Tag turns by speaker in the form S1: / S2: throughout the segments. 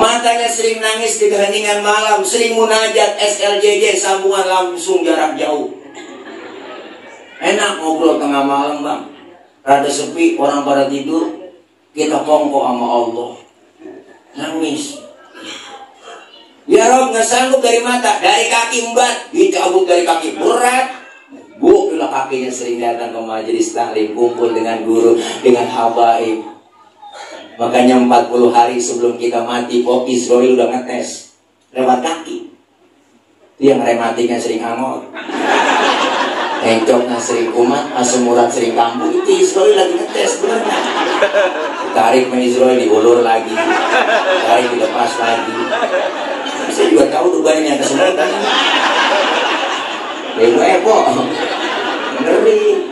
S1: Matanya sering nangis di keheningan malam, sering munajat SLJJ, sambungan langsung jarak jauh. Enak ngobrol tengah malam bang. Rada sepi, orang pada tidur, kita kongko sama Allah. Nangis. Ya Rob, nggak sanggup dari mata, dari kaki embat, dicabut dari kaki berat. Bu, bila kakinya sering datang ke majelis taklim, kumpul dengan guru, dengan habaib. Makanya 40 hari sebelum kita mati, Pok Israel udah ngetes lewat kaki. Dia ngerematinya sering angor, encoknya sering kumat, asam urat sering kambuh. Itu Israel lagi ngetes benernya. Tarik sama Israel, diulur lagi, tarik dilepas lagi. Saya juga tahu tuh banyak kesemutan. Pok, ngeri.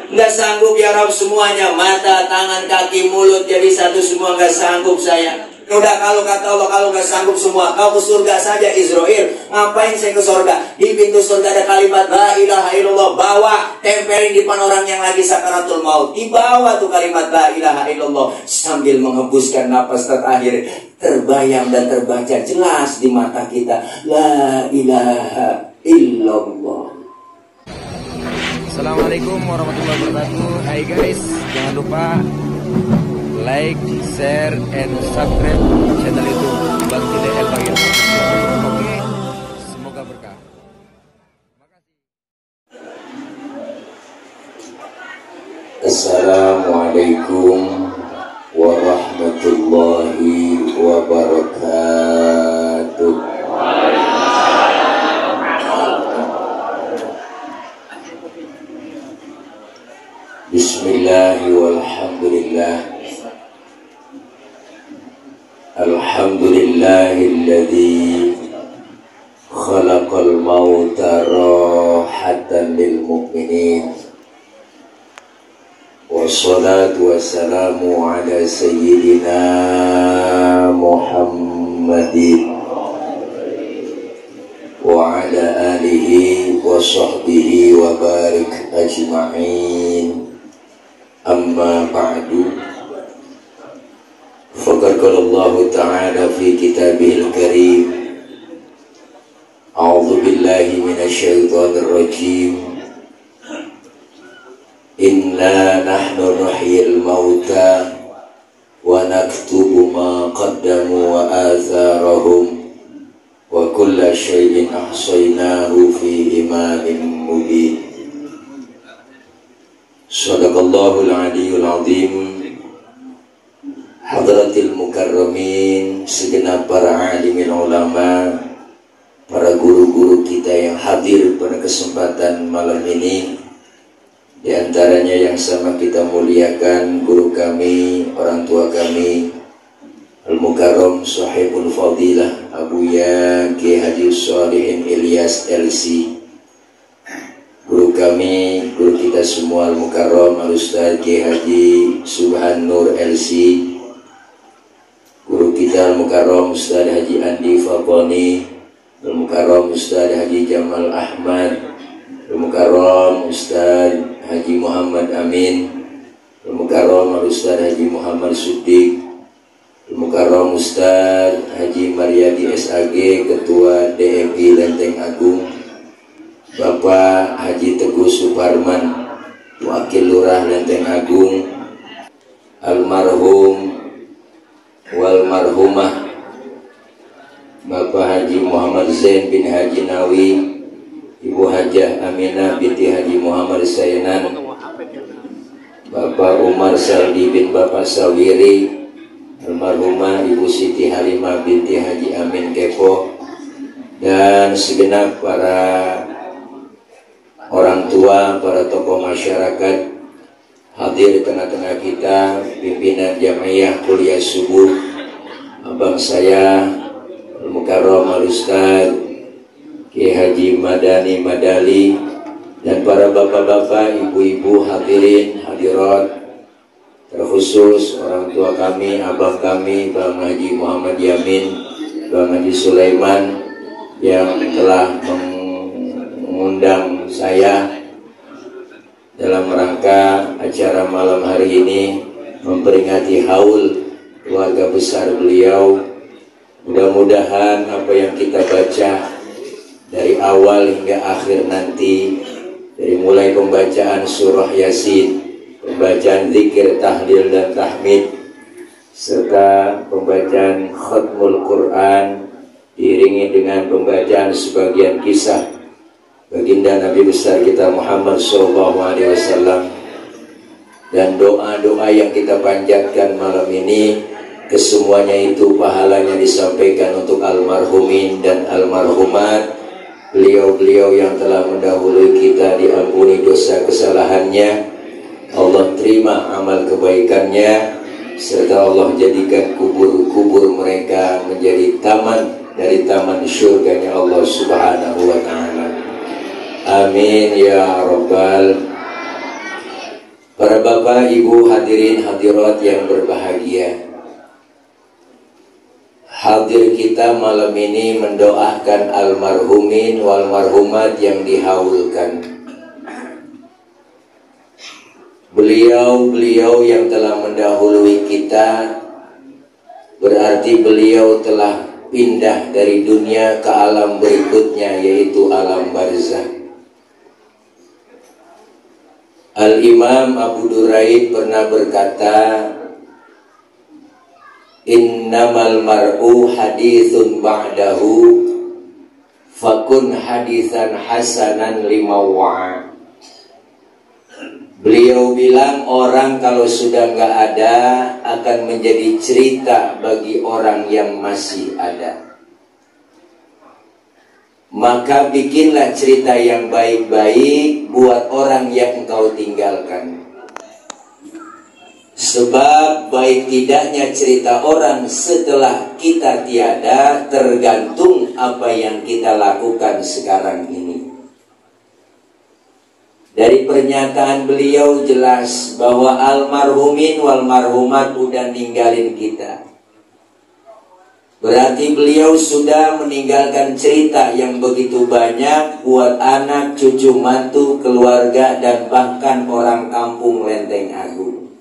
S1: Nggak sanggup ya Rob semuanya, mata, tangan, kaki, mulut jadi satu semua, nggak sanggup saya. Udah kalau kata Allah, kalau nggak sanggup semua, kau ke surga saja Israel. Ngapain saya ke surga? Di pintu surga ada kalimat la ilaha illallah, bawa, tempelin di depan orang yang lagi sakaratul maut. Dibawa tuh kalimat la ilaha illallah, sambil menghembuskan napas terakhir, terbayang dan terbaca jelas di mata kita la ilaha illallah.
S2: Assalamualaikum warahmatullahi wabarakatuh. Hai guys, jangan lupa like, share, and subscribe channel YouTube Bang Tide El Bagir. Oke, semoga berkah. Makasih.
S1: Assalamualaikum warahmatullahi wabarakatuh. Bismillahi walhamdulillah. Alhamdulillahilladzi khalaqal mauta rahatan lil mu'minin. Wassalatu wassalamu ala sayyidina Muhammadin wa ala alihi wa sahbihi wa barik ajma'in. Amma ba'du, faqad qala Allah Ta'ala fi kitabihil karim, a'udzu billahi minasy syaithanir rajim, inna nahnu nuhyil mauta wa naktubu ma qaddamu wa atharahum wa kulla syai'in ahsaynahu fi imamin mubin. Sadaqallahul aliyyul azim. Hadratil mukarramin, segenap para alimin ulama, para guru-guru kita yang hadir pada kesempatan malam ini. Di antaranya yang sama kita muliakan guru kami, orang tua kami, Al-Mukarram Sahibul Fadilah Abuya Ki Haji Sholihin Ilyas LC. Guru kami, guru kita semua Al-Mukarram Al-Ustaz Ki Haji Subhan Nur LC. Guru kita Al-Mukarram Ustaz Haji Andi Faqoni, Al-Mukarram Ustaz Haji Jamal Ahmad, Al-Mukarram Ustaz Haji Muhammad Amin, Al-Mukarram Ustaz Haji Muhammad Siddiq, Al-Mukarram Ustaz Haji Maryadi SAG, Ketua DMI Lenteng Agung, Bapak Haji Teguh Suparman, Wakil Lurah Lenteng Agung, almarhum wal marhumah Bapak Haji Muhammad Zain bin Haji Nawi, Ibu Hajah Aminah binti Haji Muhammad Sayenan, Bapak Umar Saldi bin Bapak Sawiri, almarhumah Ibu Siti Halimah binti Haji Amin Kepo, dan segenap para orang tua, para tokoh masyarakat hadir di tengah-tengah kita, pimpinan Jamiah Kuliah Subuh, abang saya Al-Mukarram Al-Ustaz Ki Haji Madani Madali, dan para bapak-bapak, ibu-ibu hadirin hadirat, terkhusus orang tua kami, abang kami, Bang Haji Muhammad Yamin, Bang Haji Sulaiman yang telah mengundang saya dalam rangka acara malam hari ini memperingati haul keluarga besar beliau. Mudah-mudahan apa yang kita baca dari awal hingga akhir nanti, dari mulai pembacaan surah Yasin, pembacaan zikir, tahlil dan tahmid, serta pembacaan khatmul Quran, diiringi dengan pembacaan sebagian kisah baginda Nabi besar kita Muhammad SAW, dan doa-doa yang kita panjatkan malam ini, kesemuanya itu pahalanya disampaikan untuk almarhumin dan almarhumat, beliau-beliau yang telah mendahului kita, diampuni dosa kesalahannya, Allah terima amal kebaikannya, serta Allah jadikan kubur-kubur mereka menjadi taman dari taman syurganya Allah Subhanahu wa ta'ala. Amin ya rabbal. Para bapak, ibu, hadirin hadirat yang berbahagia, hadir kita malam ini mendoakan almarhumin wal marhumat yang dihaulkan. Beliau-beliau yang telah mendahului kita, berarti beliau telah pindah dari dunia ke alam berikutnya, yaitu alam barzakh. Al-Imam Abu Duraid pernah berkata, innamal mar'u hadithun ba'dahu fakun hadithan hasanan limawwa'a. Beliau bilang orang kalau sudah nggak ada akan menjadi cerita bagi orang yang masih ada. Maka bikinlah cerita yang baik-baik buat orang yang engkau tinggalkan. Sebab baik tidaknya cerita orang setelah kita tiada tergantung apa yang kita lakukan sekarang ini. Dari pernyataan beliau jelas bahwa almarhumin wal marhumat udah ninggalin kita. Berarti beliau sudah meninggalkan cerita yang begitu banyak buat anak, cucu, mantu, keluarga, dan bahkan orang kampung Lenteng Agung.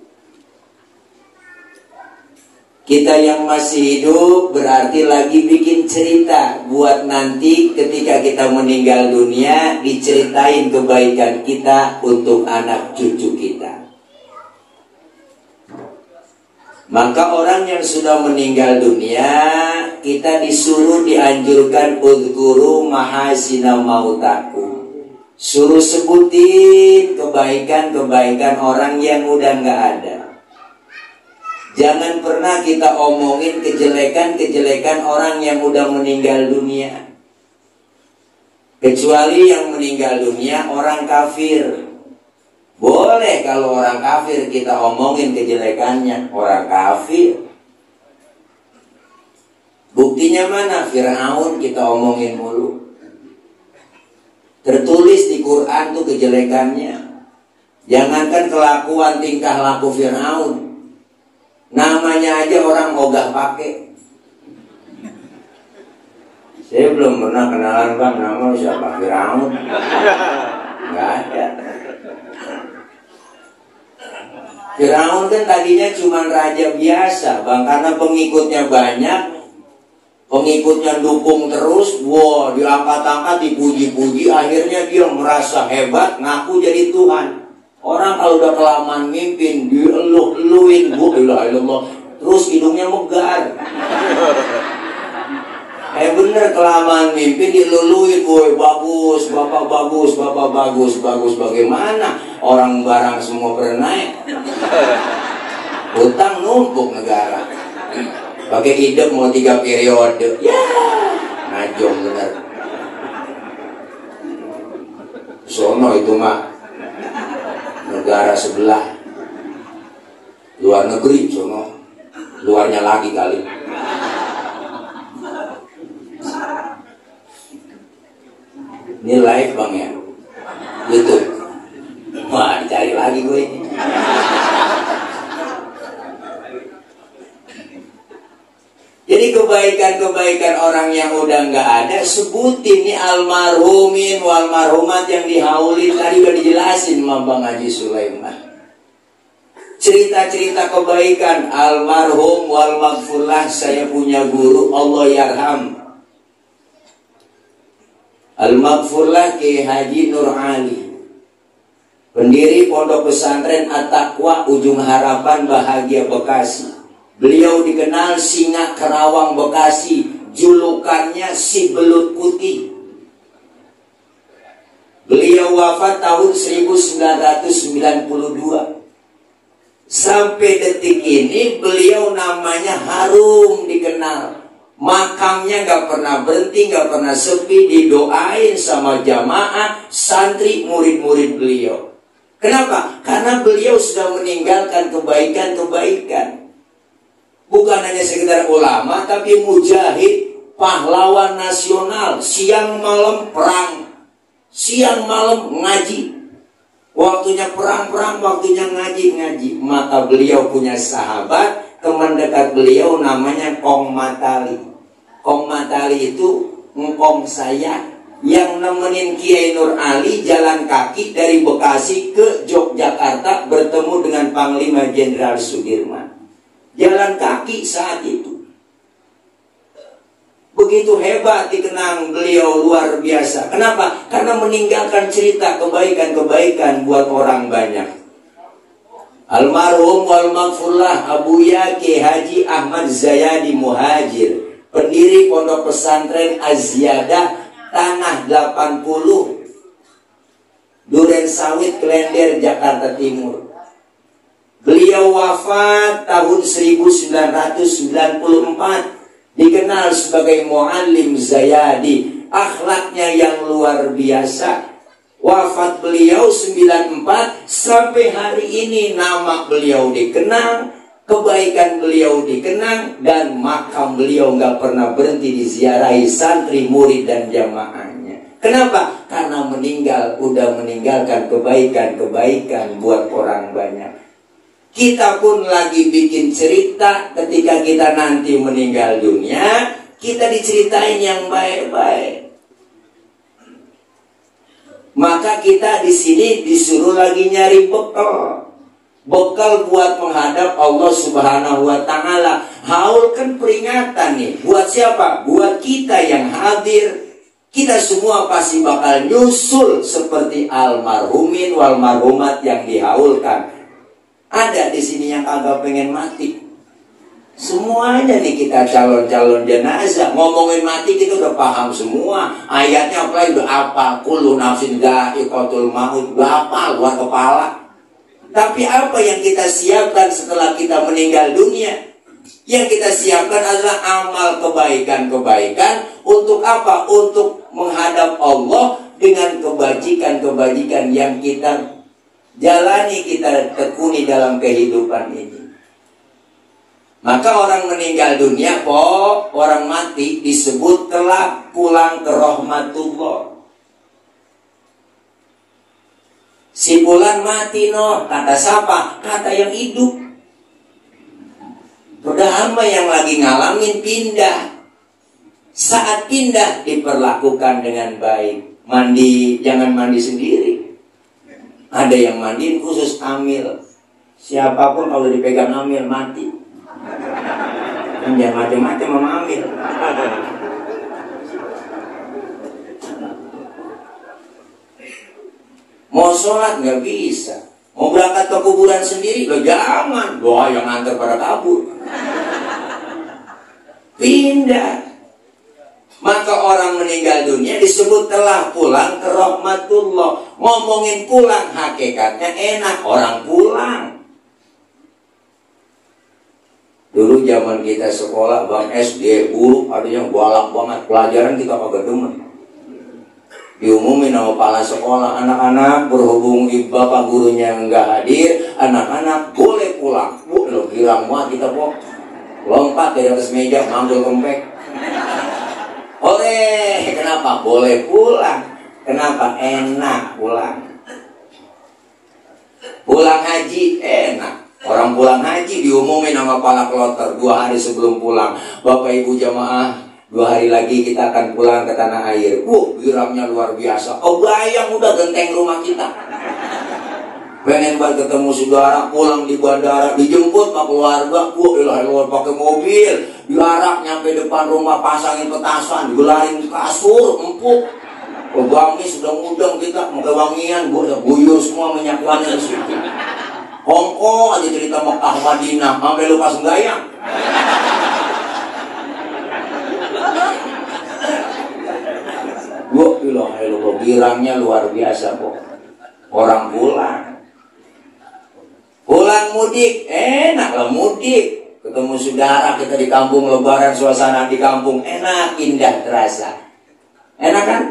S1: Kita yang masih hidup berarti lagi bikin cerita buat nanti ketika kita meninggal dunia diceritain kebaikan kita untuk anak cucu kita. Maka orang yang sudah meninggal dunia, kita disuruh dianjurkan udhkuru mahasina mautakum. Suruh sebutin kebaikan-kebaikan orang yang udah nggak ada. Jangan pernah kita omongin kejelekan-kejelekan orang yang udah meninggal dunia. Kecuali yang meninggal dunia orang kafir. Boleh kalau orang kafir kita omongin kejelekannya, orang kafir. Buktinya mana? Fir'aun kita omongin mulu. Tertulis di Quran tuh kejelekannya. Jangankan kelakuan tingkah laku Fir'aun, namanya aja orang ogah pakai. Saya belum pernah kenalan bang, nama siapa? Fir'aun? Nggak ada. Fir'aun kan tadinya cuma raja biasa bang, karena pengikutnya banyak, pengikutnya dukung terus, wah diangkat-angkat, dipuji-puji, akhirnya dia merasa hebat, ngaku jadi Tuhan. Orang kalau udah kelamaan mimpin, dieluh-eluin, bu ilah ilallah, terus hidungnya megar. Bener kelamaan mimpin diluluin, woi bagus, bapak bagus, bapak bagus, bagus bagaimana? Orang barang semua pernah naik. Hutang numpuk negara. Pakai hidup mau 3 periode. Ya, najong bener. Sono itu mah negara sebelah, luar negeri sono, luarnya lagi kali. Ini live bang ya, YouTube. Wah dicari lagi gue ini. Jadi kebaikan-kebaikan orang yang udah nggak ada, sebutin nih almarhumin wal marhumat yang dihaulin tadi udah dijelasin sama Bang Haji Sulaiman. cerita-cerita kebaikan almarhum wal maghfurlah. Saya punya guru, Allah yarham, al-maghfurlah Kiai Haji Nur Ali, pendiri Pondok Pesantren At-Taqwa Ujung Harapan Bahagia Bekasi. Beliau dikenal singa Kerawang Bekasi, julukannya si belut putih. Beliau wafat tahun 1992. Sampai detik ini beliau namanya harum dikenal. Makamnya gak pernah berhenti, gak pernah sepi, didoain sama jamaah, santri, murid-murid beliau. Kenapa? Karena beliau sudah meninggalkan kebaikan-kebaikan. Bukan hanya sekedar ulama, tapi mujahid, pahlawan nasional, siang malam perang, siang malam ngaji. Waktunya perang-perang, waktunya ngaji-ngaji. Maka beliau punya sahabat, teman dekat beliau namanya Kong Matali. Kong Matali itu ngkong saya yang nemenin Kiai Nur Ali jalan kaki dari Bekasi ke Yogyakarta bertemu dengan Panglima Jenderal Sudirman. Jalan kaki saat itu. Begitu hebat dikenang beliau, luar biasa. Kenapa? Karena meninggalkan cerita kebaikan-kebaikan buat orang banyak. Almarhum wal maghfurlah Abuya Kiai Haji Ahmad Zayadi Muhajir, pendiri Pondok Pesantren Az-Ziyadah Tanah 80 Duren Sawit Klender Jakarta Timur. Beliau wafat tahun 1994. Dikenal sebagai Muallim Zayadi, akhlaknya yang luar biasa. Wafat beliau 94, sampai hari ini nama beliau dikenang, kebaikan beliau dikenang, dan makam beliau nggak pernah berhenti diziarahi santri, murid, dan jamaahnya. Kenapa? Karena udah meninggalkan kebaikan-kebaikan buat orang banyak. Kita pun lagi bikin cerita ketika kita nanti meninggal dunia, kita diceritain yang baik-baik. Maka kita di sini disuruh lagi nyari bekal. Bekal buat menghadap Allah Subhanahu wa Ta'ala. Haul kan peringatan nih. Buat siapa? Buat kita yang hadir. Kita semua pasti bakal nyusul seperti almarhumin wal marhumat yang dihaulkan. Ada di sini yang agak pengen mati. Semuanya nih kita calon-calon jenazah. Ngomongin mati kita udah paham semua. Ayatnya apa? Udah apa? Kullu nafsin dha'iqatul maut. Udah apa? Luar kepala. Tapi apa yang kita siapkan setelah kita meninggal dunia? Yang kita siapkan adalah amal kebaikan-kebaikan. Untuk apa? Untuk menghadap Allah dengan kebajikan-kebajikan yang kita jalani, kita tekuni dalam kehidupan ini. Maka orang meninggal dunia, orang mati disebut telah pulang ke rahmatullah. Si bulan mati kata siapa? Kata yang hidup. Udah hamba yang lagi ngalamin pindah. Saat pindah diperlakukan dengan baik. Mandi, jangan mandi sendiri. Ada yang mandiin khusus amil. Siapapun kalau dipegang amil mati. Jangan macam-macam sama amil. Mau sholat nggak bisa. Mau berangkat ke kuburan sendiri, jangan. Wah, yang nganter pada kabur. Pindah. Maka orang meninggal dunia disebut telah pulang ke rahmatullah. Ngomongin pulang hakikatnya enak, orang pulang. Dulu zaman kita sekolah, bang SD, guru ada yang galak banget, pelajaran kita kagak demen. Diumumin sama kepala sekolah, anak-anak berhubung bapak gurunya nggak hadir, anak-anak boleh pulang. Lo girang banget kita lompat dari atas meja, manggil kempek. Oleh, kenapa? Boleh pulang. Kenapa? Enak pulang. Pulang haji enak. Orang pulang haji diumumin sama kepala kloter 2 hari sebelum pulang. Bapak ibu jamaah, 2 hari lagi kita akan pulang ke tanah air. Girangnya luar biasa. Oh bayang udah genteng rumah kita. pengen banget ketemu saudara, pulang di bandara, dijemput sama keluarga, luar pakai mobil, diarak nyampe depan rumah, pasangin petasan, digelarin kasur, empuk. Wangi sudah ngundang kita, pakai wangian, buyur semua minyak wangi di situ. Hongkong aja cerita Mekah Madinah, sampai lupa sembahyang. Girangnya luar biasa kok. Orang pulang mudik, enak lah mudik. Ketemu saudara kita di kampung, lebaran, suasana di kampung enak, indah terasa. Enak kan?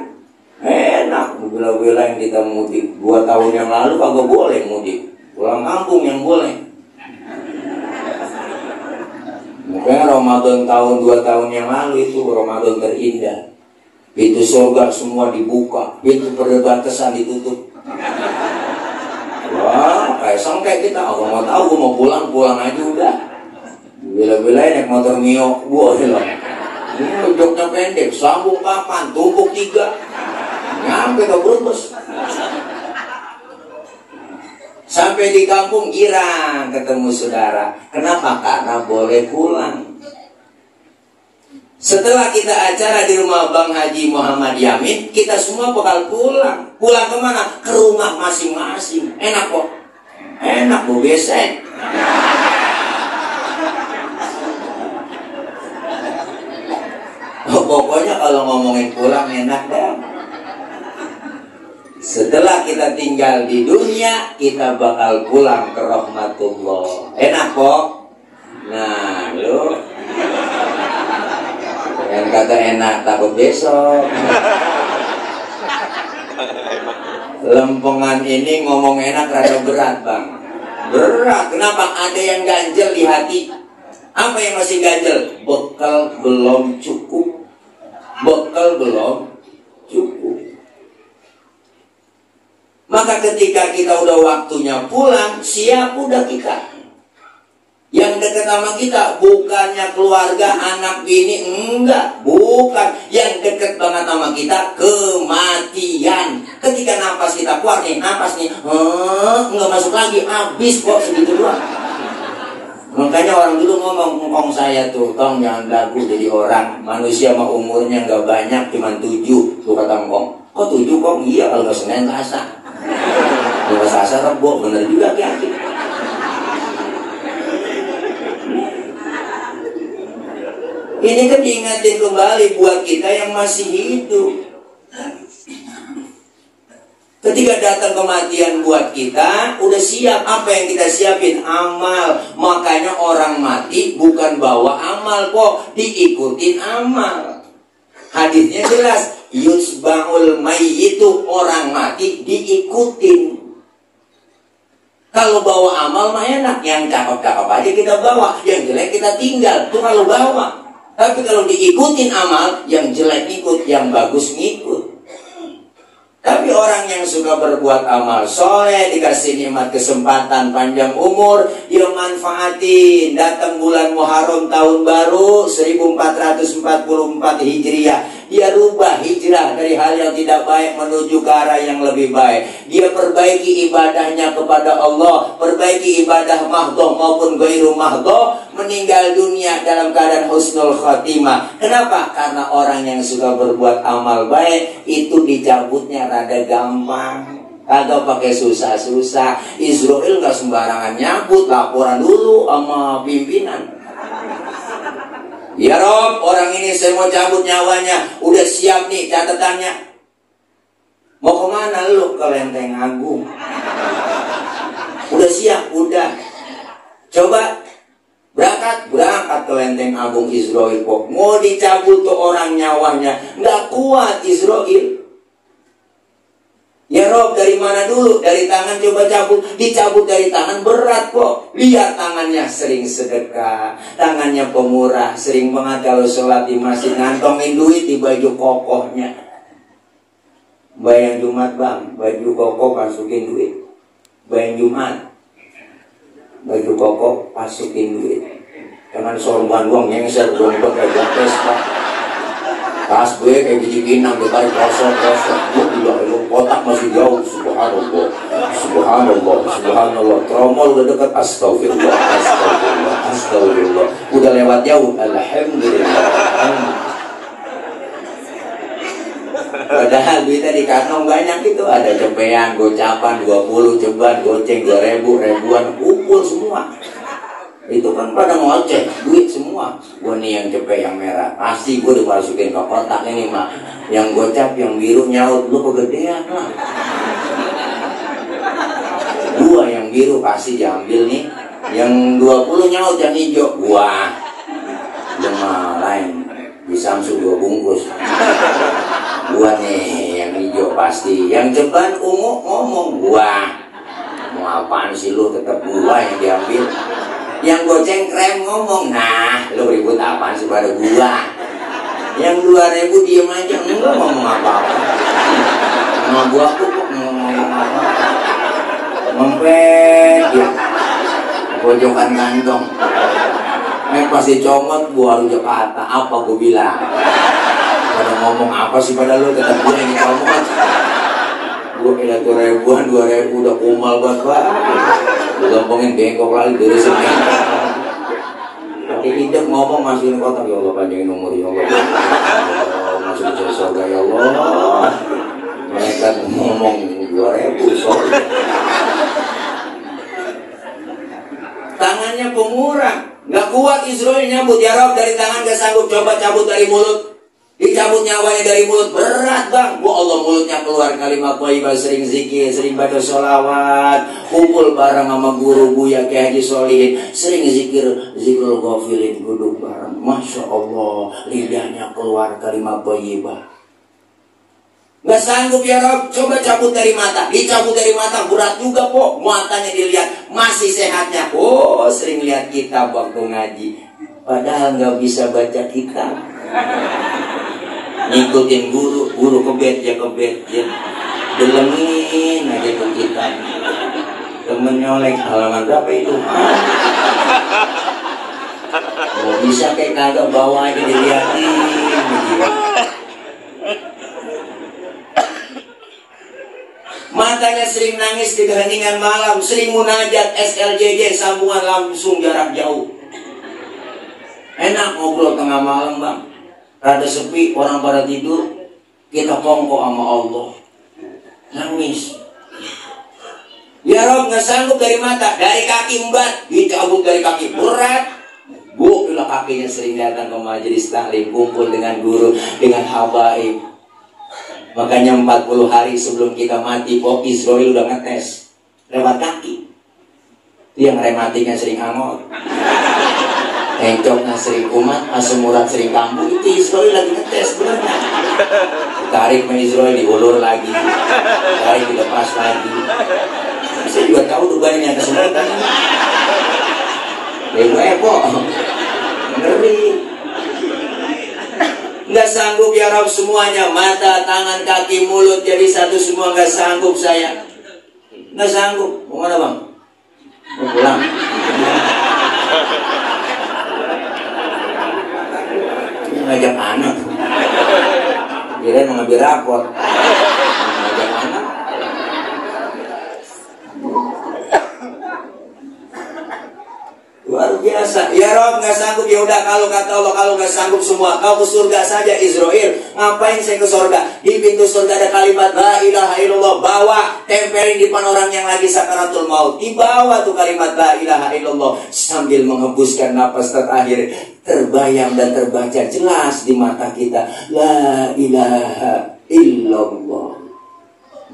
S1: Enak. Bila-bila yang kita mudik 2 tahun yang lalu kagak boleh mudik. Pulang kampung yang boleh. Mungkin Ramadan tahun 2 tahun yang lalu itu Ramadan terindah. Pintu surga semua dibuka, pintu perbatasan ditutup. Wah, kayak sangkai kita. Aku mau tahu, gue mau pulang aja udah. Bila-bila naik motor Mio, boleh lah. Ini joknya pendek, sambung papan, tumpuk 3, nyampe ke Brebes. Sampai di kampung girang ketemu saudara. Kenapa? Karena boleh pulang. Setelah kita acara di rumah Bang Haji Muhammad Yamin, kita semua bakal pulang. Pulang kemana? Ke rumah masing-masing. Enak kok. Enak bu besek. Pokoknya kalau ngomongin pulang enak dah. Setelah kita tinggal di dunia, kita bakal pulang ke rahmatullah. Enak kok. Nah, lu yang kata enak takut besok. Lempengan ini ngomong enak rada berat bang. Berat, kenapa? Ada yang ganjel di hati. Apa yang masih ganjel? Bekal belum cukup. Bekal belum cukup. Maka ketika kita udah waktunya pulang, siap udah kita. Yang dekat sama kita bukannya keluarga, anak, bini, enggak, bukan. Yang dekat banget sama kita kematian. Ketika napas kita keluar nih, napas nih, enggak masuk lagi, habis kok segitu doang. Makanya orang dulu ngomong, ngomong saya tuh, tong jangan lagu jadi orang. Manusia mah umurnya enggak banyak, cuma 7. Tuh kata ngkong, kok 7 kok? Iya kalau nggak Senin Selasa. Kalau Selasa Rebo, bener juga yakin. Ini kan diingatin kembali buat kita yang masih hidup. Ketika datang kematian buat kita, udah siap. Apa yang kita siapin? Amal. Makanya orang mati bukan bawa amal kok, diikutin amal. Hadisnya jelas, yusba'ul mayyitu, orang mati diikutin. Kalau bawa amal mah enak, yang cakep-cakep aja kita bawa, yang jelek kita tinggal. Itu kalau bawa. Tapi kalau diikutin amal, yang jelek ikut, yang bagus ngikut. Tapi orang yang suka berbuat amal soleh, dikasih nikmat kesempatan panjang umur, dia manfaatin. Datang bulan Muharram tahun baru 1444 Hijriah, dia rubah hijrah dari hal yang tidak baik menuju ke arah yang lebih baik. Dia perbaiki ibadahnya kepada Allah, perbaiki ibadah mahdoh maupun ghairu mahdoh, meninggal dunia dalam keadaan husnul khotimah. Kenapa? Karena orang yang suka berbuat amal baik itu dicabutnya rada gampang, kagak pakai susah-susah. Israel nggak sembarangan nyabut, laporan dulu sama pimpinan. Ya Rob, orang ini saya mau cabut nyawanya. Udah siap nih catatannya. Mau kemana lu? Ke Lenteng Agung. Udah siap? Udah. Coba berangkat ke Lenteng Agung Israel kok. Mau dicabut tuh orang nyawanya. Nggak kuat Israel. Ya Rob, dari mana dulu? Dari tangan coba cabut. Dicabut dari tangan berat kok. Lihat tangannya sering sedekah, tangannya pemurah, sering banget kalau sholat di masjid ngantongin duit di baju kokohnya. Bayang Jumat bang, baju kokoh masukin duit. Bayang Jumat, baju kokoh masukin duit. Jangan sorban doang, nyengser doang pakai Vespa. Tas gue kayak biji pinang ditarik kosong. Gila, kotak masih jauh. Subhanallah, subhanallah, subhanallah. Tromol udah dekat. Astagfirullah, astagfirullah, astagfirullah. Udah lewat jauh. Alhamdulillah. Padahal duitnya di kantong banyak itu. Ada cepean, gocapan 20, ceban, goceng 2.000, ribuan, kumpul semua. Itu kan pada ngoceh, duit semua. Gue nih yang cepet yang merah, pasti gue dimasukin ke kotak ini mak. Yang gocap, yang biru nyaut, lu kegedean lah. Gua yang biru pasti diambil nih. Yang 20 nyaut, yang hijau gua. Cuma lain di Samsung 2 bungkus. Gua nih yang hijau pasti. Yang ceban ungu ngomong gua. Mau apaan sih lu, tetap gua yang diambil. Yang goceng krem ngomong, nah lu ribut apaan sih pada gua. Yang 2.000 diem aja, enggak ngomong apa-apa. Sama gua tuh kok ngomong apa. Mempet ya pojokan kantong. Pasti comot gua harus Jakarta, apa gua bilang. Pada ngomong apa sih pada lu, tetap gue yang ngomong. Gue kira 2.000-an, 2.000 udah kumal banget. Gue gampangin bengkok lagi dari sini. Tapi hidup ngomong masukin kotak, ya Allah panjangin umur ya Allah. Masuk ke surga ya Allah. Mereka ngomong 2.000 sorry. Tangannya pemurah, nggak kuat Israel nyambut. Ya Rob, dari tangan gak sanggup, coba cabut dari mulut. Dicabut nyawanya dari mulut, berat bang. Bu Allah, mulutnya keluar kalimat thayyibah, sering zikir, sering baca sholawat, kumpul bareng sama guru Buya Kiai Haji Solihin, sering zikir, zikrul ghafilin, duduk bareng. Masya Allah, lidahnya keluar kalimat thayyibah. Gak sanggup ya Rob, coba cabut dari mata. Dicabut dari mata, berat juga po. Matanya dilihat, masih sehatnya. Oh, sering lihat kitab waktu ngaji, padahal gak bisa baca kitab. Ngikutin guru kebet ya, delengin aja ke kita. Temen nyolek halaman berapa itu? Mau bisa kayak kagak, bawa aja dilihatin gitu. Matanya sering nangis di keheningan malam, sering munajat SLJJ, sambungan langsung jarak jauh. Enak ngobrol tengah malam bang. Rada sepi, orang pada tidur, kita kongko sama Allah. Nangis. Ya Rob, gak sanggup dari mata, dari kaki embat, dicabut dari kaki, berat. Bu, bila kakinya sering datang ke majelis taklim, kumpul dengan guru, dengan habaib. Makanya 40 hari sebelum kita mati, Pok Israel udah ngetes lewat kaki. Yang rematiknya sering angor, encoknya sering kumat, asam urat sering kambuh. Itu Israel lagi ngetes benernya. Tarik sama Israel, diulur lagi, tarik dilepas lagi. Saya juga tahu tuh banyak kesemutan. Kok ngeri. Nggak sanggup ya Rob semuanya, mata, tangan, kaki, mulut jadi satu semua. Nggak sanggup saya, nggak sanggup. Mau mana bang? Mau pulang? Ngajak anak, kirain mau ngambil rapor. Ngajak anak. Luar biasa. Ya Rob nggak sanggup, ya udah, kalau kata Allah, kalau nggak sanggup semua, kau ke surga saja Israel. Ngapain saya ke surga? Di pintu surga ada kalimat la ilaha illallah. Bawa, tempelin di depan orang yang lagi sakaratul maut. Dibawa tuh kalimat la ilaha illallah sambil menghembuskan napas terakhir. Terbayang dan terbaca jelas di mata kita, la ilaha illallah.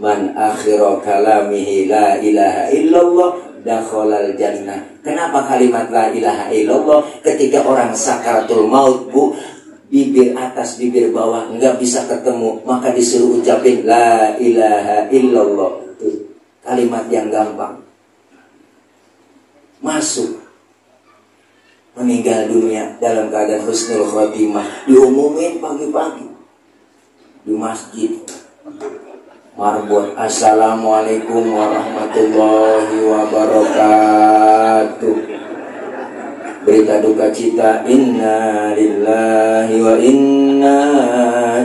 S1: Man akhira kalamihi la ilaha illallah dakhalal jannah. Kenapa kalimat la ilaha illallah? Ketika orang sakaratul maut, bu, bibir atas bibir bawah nggak bisa ketemu, maka disuruh ucapin la ilaha illallah. Itu kalimat yang gampang. Masuk, meninggal dunia dalam keadaan husnul khotimah, diumumin pagi-pagi di masjid marbot, assalamualaikum warahmatullahi wabarakatuh. berita duka cita, inna lillahi wa inna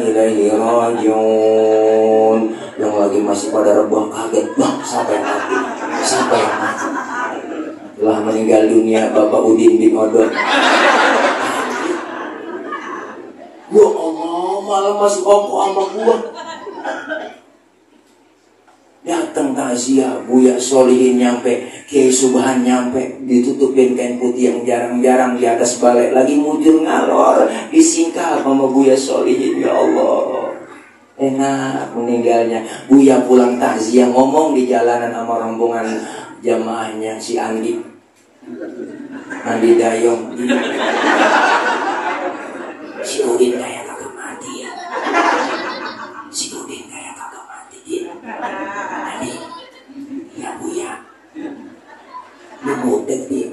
S1: ilaihi rajiun. Yang lagi masih pada rebah kaget, bang, siapa yang mati? Siapa yang mati? Telah meninggal dunia Bapak Udin bin Odon. Ya Allah, malah masih ongko sama gua. Datang takziah, Buya Solihin nyampe, Kiai Subhan nyampe, ditutupin kain putih yang jarang-jarang di atas balai, lagi mujur ngalor, disingkap sama Buya Solihin. Ya Allah, enak meninggalnya. Buya pulang takziah, ngomong di jalanan sama rombongan jamaahnya si Andi Dayong. Si Udin kayak kagak mati ya. Si Udin kayak kagak mati ya. Andi, ya Buya, lu budek dia.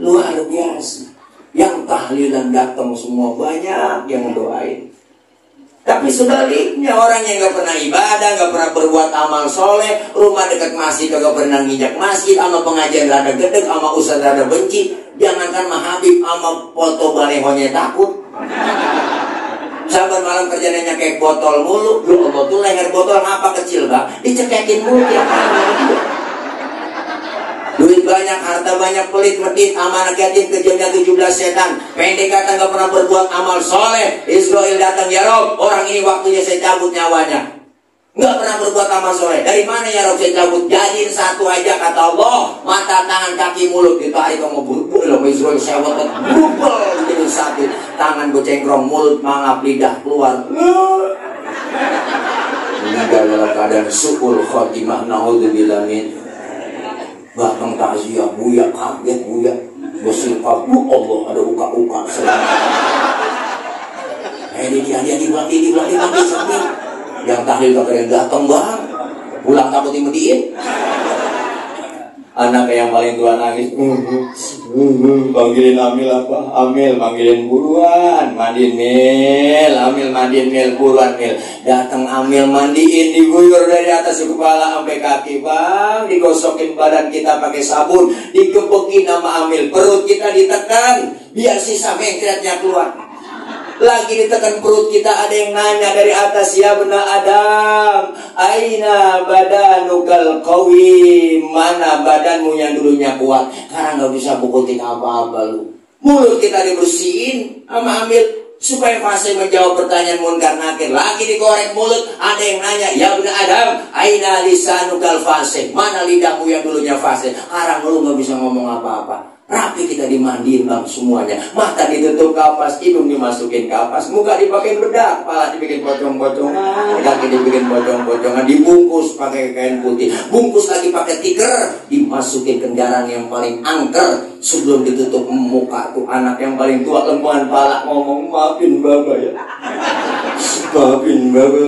S1: Luar biasa. Yang tahlilan datang semua, banyak yang doain. Tapi sebaliknya, orang yang gak pernah ibadah, gak pernah berbuat amal soleh, rumah dekat masjid gak pernah nginjak masjid, sama pengajian rada gedeg, sama ustaz rada benci, jangankan Mahabib sama foto balehonya takut. Sabar malam kerjanya kayak botol mulu. Lu Allah tuh leher botol apa kecil bang, dicekekin mulu tiap hari. Duit banyak, harta banyak, pelit, medit, amanah yatim, kejamnya 17 setan. Pendek kata gak pernah berbuat amal soleh. Israel datang, ya Rob, orang ini waktunya saya cabut nyawanya. Gak pernah berbuat amal soleh. Dari mana ya Rob saya cabut? Jadiin satu aja kata Allah. Mata, tangan, kaki, mulut. Ditarik kamu buru-buru loh Israel sewot. Bubel jadi satu. Tangan gocengkrong, mulut mangap, lidah keluar. Meninggal dalam keadaan su'ul khotimah. Na'udzubillah min. Bahkan takziah, Buya kaget, Buya bersilap, Allah ada uka-uka. Ini dia di belakang sambil. Yang tahlil gak keren datang bang, pulang takut dimediin. Anak yang paling tua nangis, panggilin Amil apa? Amil, panggilin buruan, mandiin Mil, Amil mandiin Mil, buruan Mil. Datang Amil mandiin, diguyur dari atas kepala sampai kaki bang, digosokin badan kita pakai sabun, digebekin sama Amil, perut kita ditekan, biar sisa mengkretnya keluar. Lagi ditekan perut kita, ada yang nanya dari atas, ya benar Adam, aina badanukal qawi, mana badanmu yang dulunya kuat, karena nggak bisa pukutin apa-apa lu. Mulut kita dibersihin sama Amil supaya fase menjawab pertanyaan munkar nakir. Lagi digoreng mulut, ada yang nanya, ya benar Adam, aina lisanukal fase, mana lidahmu yang dulunya fase, sekarang lu nggak bisa ngomong apa-apa. Rapi kita dimandiin bang semuanya. Mata ditutup kapas, hidung dimasukin kapas, muka dipakai bedak, kepala dibikin pocong-pocongan, kaki dibikin pocong-pocongan, dibungkus pakai kain putih, bungkus lagi pakai tikar, dimasukin kendaraan yang paling angker. Sebelum ditutup muka tuh anak yang paling tua lembuan pala ngomong, maafin baba ya, maafin baba.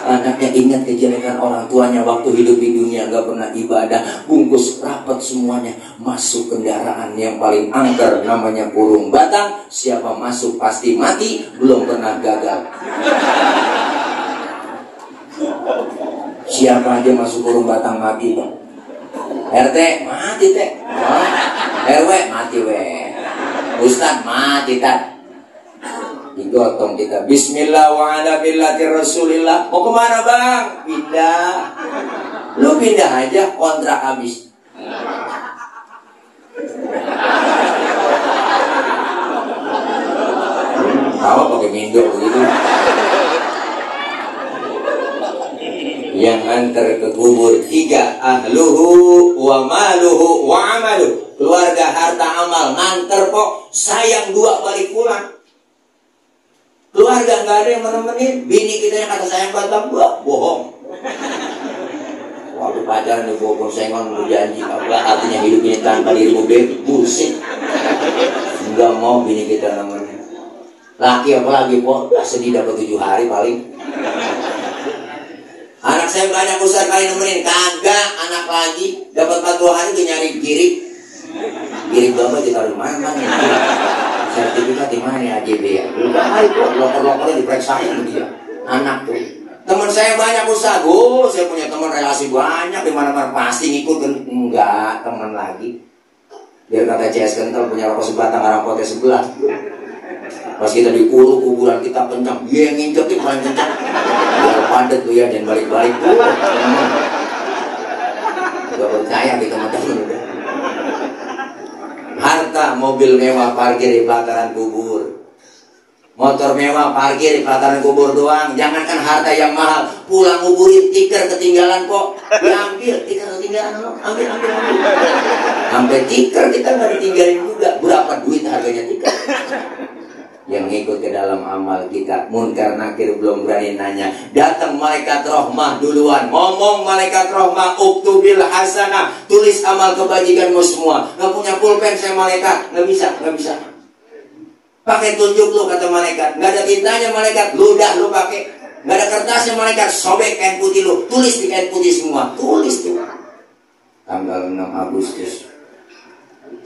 S1: Anaknya ingat kejelekan orang tuanya waktu hidup di dunia, gak pernah ibadah, bungkus rapat semuanya, masuk kendaraan yang paling angker namanya kurung batang. Siapa masuk pasti mati, belum pernah gagal. Siapa aja masuk kurung batang mati bang. RT mati teh, RW mati we, Ustad mati tad. Digotong kita, bismillah wa ala billati rasulillah. Mau kemana bang? Pindah. Lu pindah aja, kontrak habis. Tahu pakai mindo begitu. Yang antar ke kubur 3, ahluhu wa maluhu wa amaluh. Keluarga, harta, amal. Nganter kok, sayang 2 balik pulang. Keluarga nggak ada yang menemenin, bini kita yang kata sayang batang 2, bohong. Waktu pacaran di Bogor sengon berjanji, apa artinya hidup ini tanpa dirimu beb, bullshit. Nggak mau bini kita nemenin. Laki apalagi kok, sedih dapat 7 hari paling. Anak saya banyak besar kali nemenin, kagak. Anak lagi dapat 40 hari dia nyari girik. Girik bapak ditaruh mana nih? Sertifikat di mana ya AJB ya? Udah hari kok, lokor-lokornya diperiksain dia. Anak tuh Teman saya banyak Ustaz, oh saya punya teman relasi banyak, di mana-mana pasti ngikut. Enggak, teman lagi. Biar kata CS kental punya rokok sebatang, arang potes sebelah. Pas kita diuruk kuburan kita kencang, dia yang nginjekin paling kencang. Biar padat tuh ya, dan balik-balik tuh. Gak percaya kita teman-teman udah. Harta, mobil mewah parkir di pelataran kubur. Motor mewah parkir di pelataran kubur doang. Jangankan harta yang mahal, pulang nguburin tikar ketinggalan kok. Diambil tikar ketinggalan lo, ambil. Sampai tikar kita nggak ditinggalin juga. Berapa duit harganya tikar? Yang ngikut ke dalam amal kita. Munkar nakir belum berani nanya. Datang malaikat rahmah duluan. Ngomong malaikat rahmah, uktubil hasanah, tulis amal kebajikanmu semua. Nggak punya pulpen saya malaikat, nggak bisa. Pakai tunjuk lu kata malaikat. Nggak ada tintanya malaikat, ludah lu pakai. Nggak ada kertasnya malaikat, sobek kain putih lu, tulis di kain putih semua, tulis tuh. Tanggal 6 Agustus,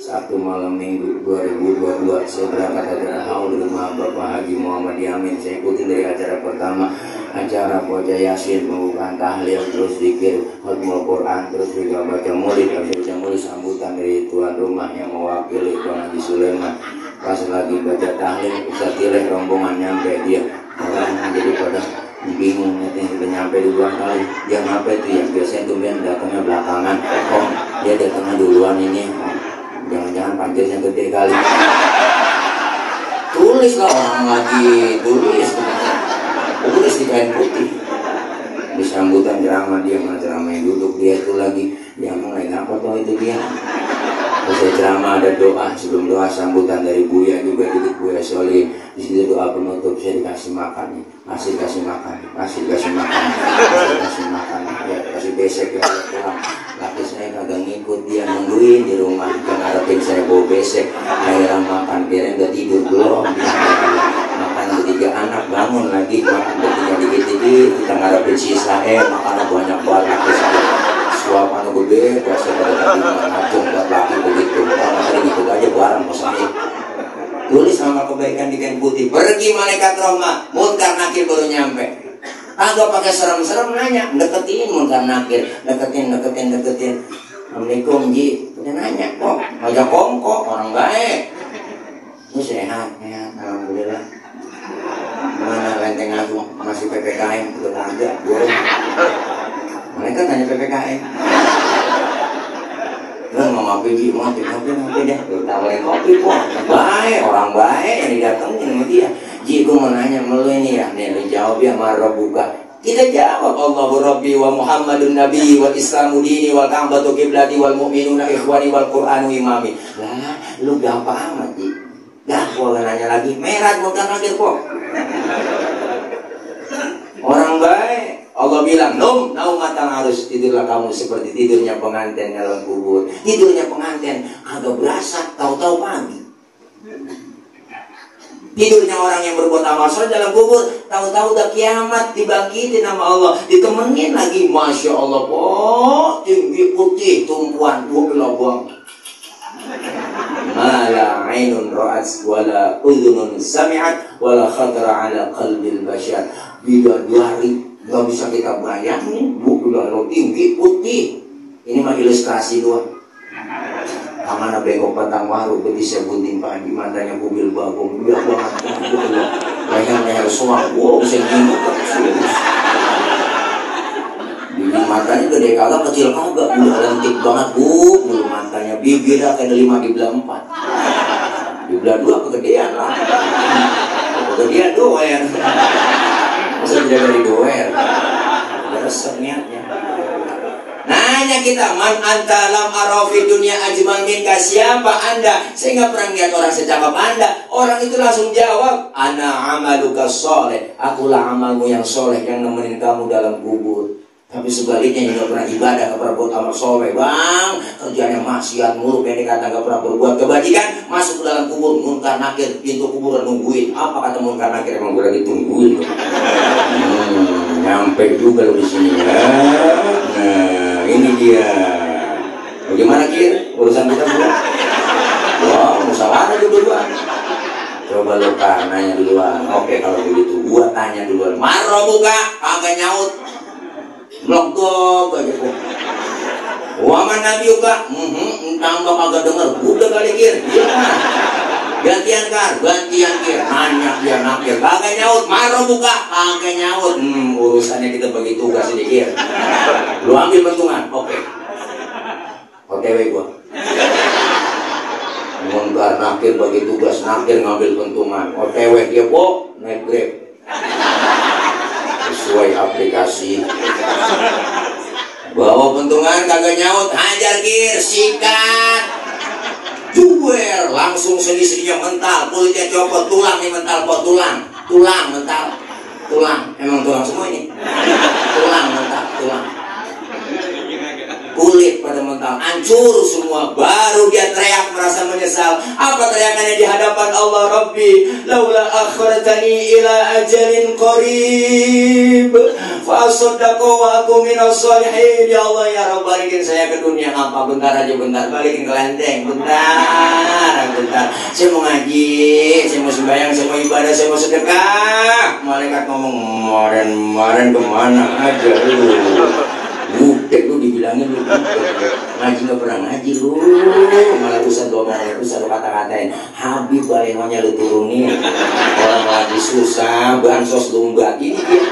S1: Sabtu malam Minggu 2022, saya berangkat dari haul di rumah Bapak Haji Muhammad Yamin. Saya ikuti dari acara pertama, acara Poja Yasin, pembukaan tahlil, terus zikir, khutbah Quran, terus juga baca maulid. Habis baca maulid sambutan dari tuan rumah yang mewakili Tuan Haji Sulaiman. Pas lagi baca tahlil, Ustaz Tileh rombongan nyampe dia. Orang jadi pada bingung, nanti udah nyampe duluan kali. Dia nyampe tuh yang biasanya tuh datangnya belakangan. Oh, dia datangnya duluan ini. Jangan-jangan panjangnya gede kali. Tulis lah orang lagi, tulis di kain putih. Di sambutan ceramah dia mana ceramahnya duduk, dia itu lagi yang mulai ngapa tuh itu dia. Selesai ceramah ada doa, sebelum doa sambutan dari Buya juga duduk Buya Soli. Di situ doa penutup, saya dikasih makan nih, kasih makan, ya kasih besek ya pulang. Laki saya kagak ngikut, dia nungguin di rumah, dia ngarepin saya bawa besek, akhirnya makan, kirain udah tidur belum. Makan bertiga anak, bangun lagi, makan bertiga dikit-dikit, kita ngarepin sisa, makan banyak banget laki saya. Suapan gede, biasa pada tadi ngacung buat laki begitu. Orang hari ngikut aja barang maksudnya. Tulis sama kebaikan di kain putih. Pergi malaikat rahmah, munkar nakir baru nyampe. Agak pakai serem-serem nanya, deketin munkar nakir, deketin. Assalamualaikum Ji, udah nanya kok, ngajak kongkok, orang baik. Ini sehat, alhamdulillah. Mana lenteng aku masih PPKM, belum ada, burung. Mereka tanya PPKM. Mau ngopi Ji, ngopi deh. Tawarin kopi kok. Baik, orang baik yang didatengin sama dia. Ji, gue mau nanya sama lu ini ya. Nih, lu jawab ya marah buka. Kita jawab, Allahu Rabbi wa Muhammadun Nabi wal Islamu dini wal Ka'batu qiblati wal mu'minuna ikhwani wal Qur'anu imami. Lah, lu gampang amat Ji. Dah, gua nanya lagi. Merah bukan akhir kok. Orang baik. Allah bilang, naum matang harus tidurlah kamu seperti tidurnya pengantin dalam kubur. Tidurnya pengantin agak berasa, tahu-tahu pagi. Tidurnya orang yang berbuat amal soleh dalam kubur, tahu-tahu udah kiamat, dibangkitin sama Allah, ditemenin lagi, masya Allah, kok tinggi putih, tumpuan, buang. Mala ainun ra'at, wala udhunun sami'at, wala khadra ala qalbil bashar. Bidadari gak bisa kita bayangin, udah tinggi putih. Ini mah ilustrasi doang. Tangannya bengkok batang waru, betisnya gunting padi, matanya kubil bagong, dia banget, leher suang, bisa gimana serius. Bibir matanya gede kagak, kecil kagak, udah lentik banget, bulu matanya, bibirnya kayak 5 di belah 4, di belah 2 kegedean lah, kegedean doer. Masa tidak dari doer, resep niatnya. Nanya kita, man anta lam arafi dunia ajmal minka, siapa anda? Saya nggak pernah lihat orang secakap anda. Orang itu langsung jawab, ana amaluka soleh, akulah amalmu yang soleh yang nemenin kamu dalam kubur. Tapi sebaliknya yang nggak pernah ibadah, nggak pernah buat amal soleh, bang, kerjanya maksiat mulu, pendek kata nggak pernah berbuat kebajikan, masuk ke dalam kubur, munkar nakir, pintu kuburan nungguin. Apa kata munkar nakir? Emang udah ditungguin. Nyampe juga lo di sini. Nah, ini dia. Bagaimana Kir? Urusan kita buat? Wah, musyawarah juga. Coba Coba lo nanya duluan. Oke kalau begitu gua tanya duluan. Maro buka, kagak nyaut. Blok aja kok. Waman Nabi buka, tambah kagak denger. Udah kali kir. Iya kan? Gantian kir. Nanya dia nakir. Kagak nyaut. Maro buka, kagak nyaut. Urusannya kita bagi tugas ini kir. Lu ambil pentungan. Oke. OTW gua. Menggar nakir bagi tugas, nakir ngambil pentungan. OTW dia kok naik Grab sesuai aplikasi. Bawa pentungan kagak nyaut, hajar kir, sikat, juwer, langsung seni-seninya mental, kulitnya copot, tulang nih mental, pot tulang mental, emang tulang semua ini, tulang mental, kulit pada mental, hancur semua. Baru dia teriak merasa menyesal. Apa teriakannya di hadapan Allah? Rabbi laula akhartani ila ajalin qarib fa asaddaqu wa aku minas sholihin. Ya Allah ya Rabb, balikin saya ke dunia. Apa? Bentar aja, bentar, balikin ke lenteng, bentar. Saya mau ngaji, saya mau sembahyang, saya mau ibadah, saya mau sedekah. Malaikat ngomong, kemarin kemana aja lu? Budek lu dibilangin lu ngaji nggak pernah ngaji lu, malah usah lu kata-katain Habib balengonya lu turunin, orang lagi susah bansos lu enggak. Ini dia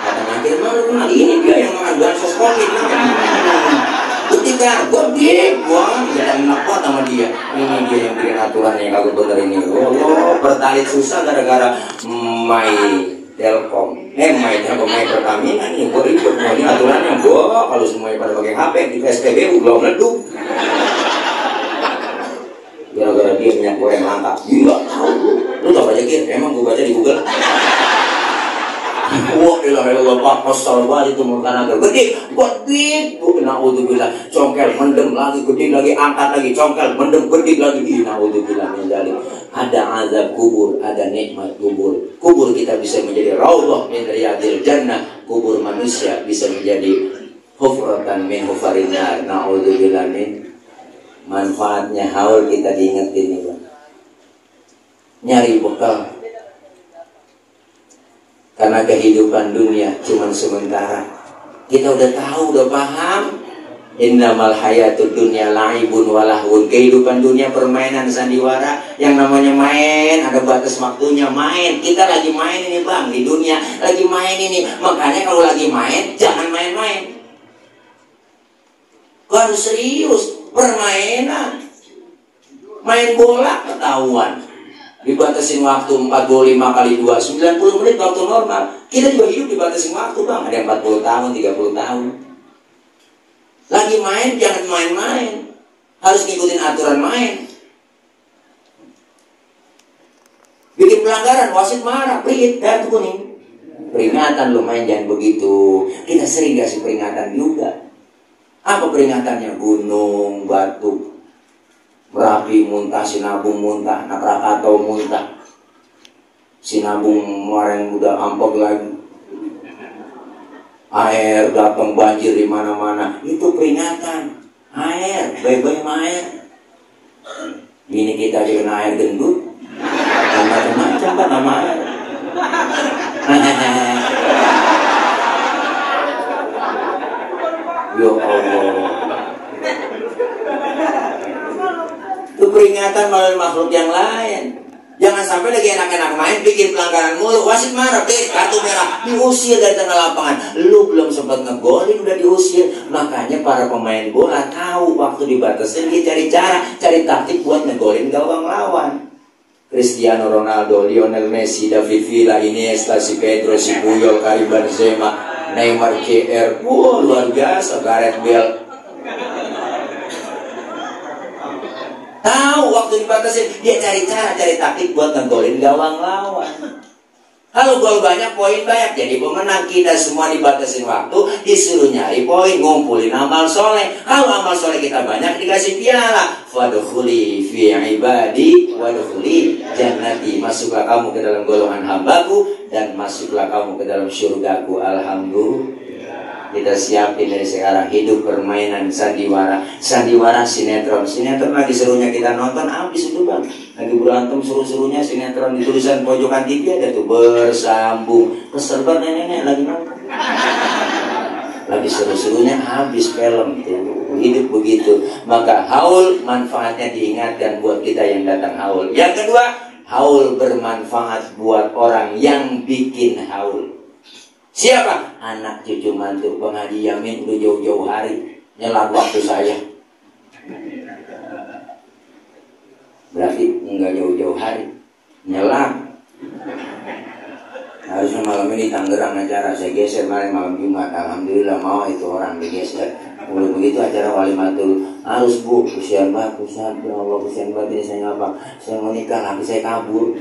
S1: kata ngaji malah ini dia yang makan bansos covid. Ketika gua jangan nakut sama dia. Ini dia yang bikin aturan yang kagak bener ini. Oh, bertalit susah gara-gara Telkom, main Pertamina nih, gue ribet mau ini aturannya, kalau semuanya pada pakai HP di SPBU belum meleduk. Gara-gara dia minyak goreng langka, iya tahu. Lu tau baca kir? Emang gue baca di Google. Wah, ilah Pak, pasal banget itu murkan agar gede, naudzubillah, congkel, mendem lagi, gede lagi, angkat lagi, congkel, mendem, gede lagi, naudzubillah min dzalik. Ada azab kubur, ada nikmat kubur. Kubur kita bisa menjadi raudhah min riyadil jannah. Kubur manusia bisa menjadi hufratan min hufarin nar. Naudzubillah min. Manfaatnya haul kita diingetin ini, nyari bekal. Karena kehidupan dunia cuma sementara. Kita udah tahu, udah paham. Innamal hayatud dunya la'ibun walahun. Kehidupan dunia permainan sandiwara. Yang namanya main, ada batas waktunya main. Kita lagi main ini bang, di dunia lagi main ini. Makanya kalau lagi main, jangan main-main. Kau harus serius. Permainan, main bola ketahuan. Dibatasin waktu 45 kali 2, 90 menit waktu normal. Kita juga hidup dibatasin waktu bang. Ada yang 40 tahun, 30 tahun. Lagi main, jangan main-main. Harus ngikutin aturan main. Bikin pelanggaran, wasit marah, pelit, kartu kuning. Peringatan lo main jangan begitu. Kita sering kasih peringatan juga. Apa peringatannya? Gunung, batu, Merapi muntah, Sinabung muntah, Krakatau muntah, Sinabung kemarin udah ampok lagi, air datang banjir di mana-mana. Itu peringatan. Air, baik-baik sama air. Ini kita kena air gendut, macam-macam kan nama air. Ya Allah. Itu peringatan melalui makhluk yang lain. Jangan sampai lagi enak-enak main bikin pelanggaran mulu, wasit marah, kartu merah, diusir dari tengah lapangan. Lu belum sempat ngegolin udah diusir. Makanya para pemain bola tahu waktu dibatasin, dia cari cara, cari taktik buat ngegolin gawang lawan. Cristiano Ronaldo, Lionel Messi, David Villa, Iniesta, si Pedro, si Puyol, Karim Benzema, Neymar, CR, luar biasa, Gareth Bale. Tahu waktu dibatasin, dia cari cara, cari taktik buat ngegolin gawang lawan. Kalau gol banyak, poin banyak, jadi pemenang. Kita semua dibatasin waktu, disuruh nyari poin, ngumpulin amal soleh. Kalau amal soleh kita banyak, dikasih piala. Fadkhuli fi ibadi wadkhuli jannati. Masuklah kamu ke dalam golongan hambaku dan masuklah kamu ke dalam syurgaku. Alhamdulillah. Kita siapin dari sekarang hidup permainan sandiwara. Sandiwara sinetron. Sinetron lagi serunya kita nonton habis itu bang. Lagi berantem seru-serunya sinetron di tulisan pojokan TV ada tuh bersambung. Kesel banget nenek lagi nonton. Lagi seru-serunya habis film tuh. Hidup begitu. Maka haul manfaatnya diingatkan buat kita yang datang haul. Yang kedua, haul bermanfaat buat orang yang bikin haul. Siapa? Anak cucu mantu. Bang Haji Yamin udah jauh-jauh hari nyelak waktu saya. Berarti enggak jauh-jauh hari nyelak. Harusnya malam ini Tangerang acara, saya geser malam Jumat. Alhamdulillah mau itu orang digeser. Udah begitu acara walimatul harus bu, kesian banget, kesian ya Allah, kesian banget ini saya apa? Saya mau nikah, tapi saya kabur.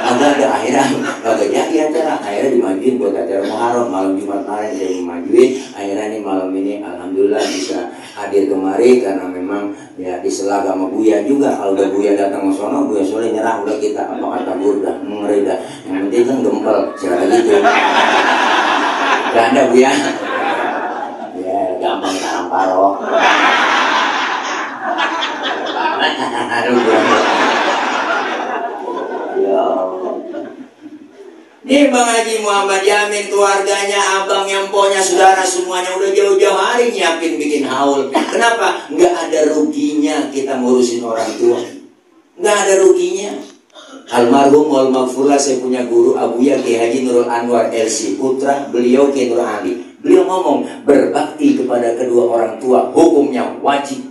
S1: Ada akhirnya agak jadi acara, akhirnya dimajuin buat acara Muharram malam Jumat kemarin saya dimajuin. Akhirnya nih malam ini alhamdulillah bisa hadir kemari karena memang ya diselah sama Buya juga. Kalau udah Buya datang ke sono, Buya soleh nyerah udah kita apa kata burda mengerida. Yang penting kan gempel, siapa gitu. Ganda Buya. Gampang tamparo. Aduh. Ya. Nih Bang Haji Muhammad Yamin, keluarganya, abang, emponya, saudara semuanya udah jauh-jauh hari nyiapin bikin haul. Kenapa? Nggak ada ruginya kita ngurusin orang tua. Nggak ada ruginya. Almarhum wal maghfurlah, saya punya guru Abuya Kiai Haji Nurul Anwar LC, putra beliau Kiai Nur Ali. Beliau ngomong, berbakti kepada kedua orang tua hukumnya wajib.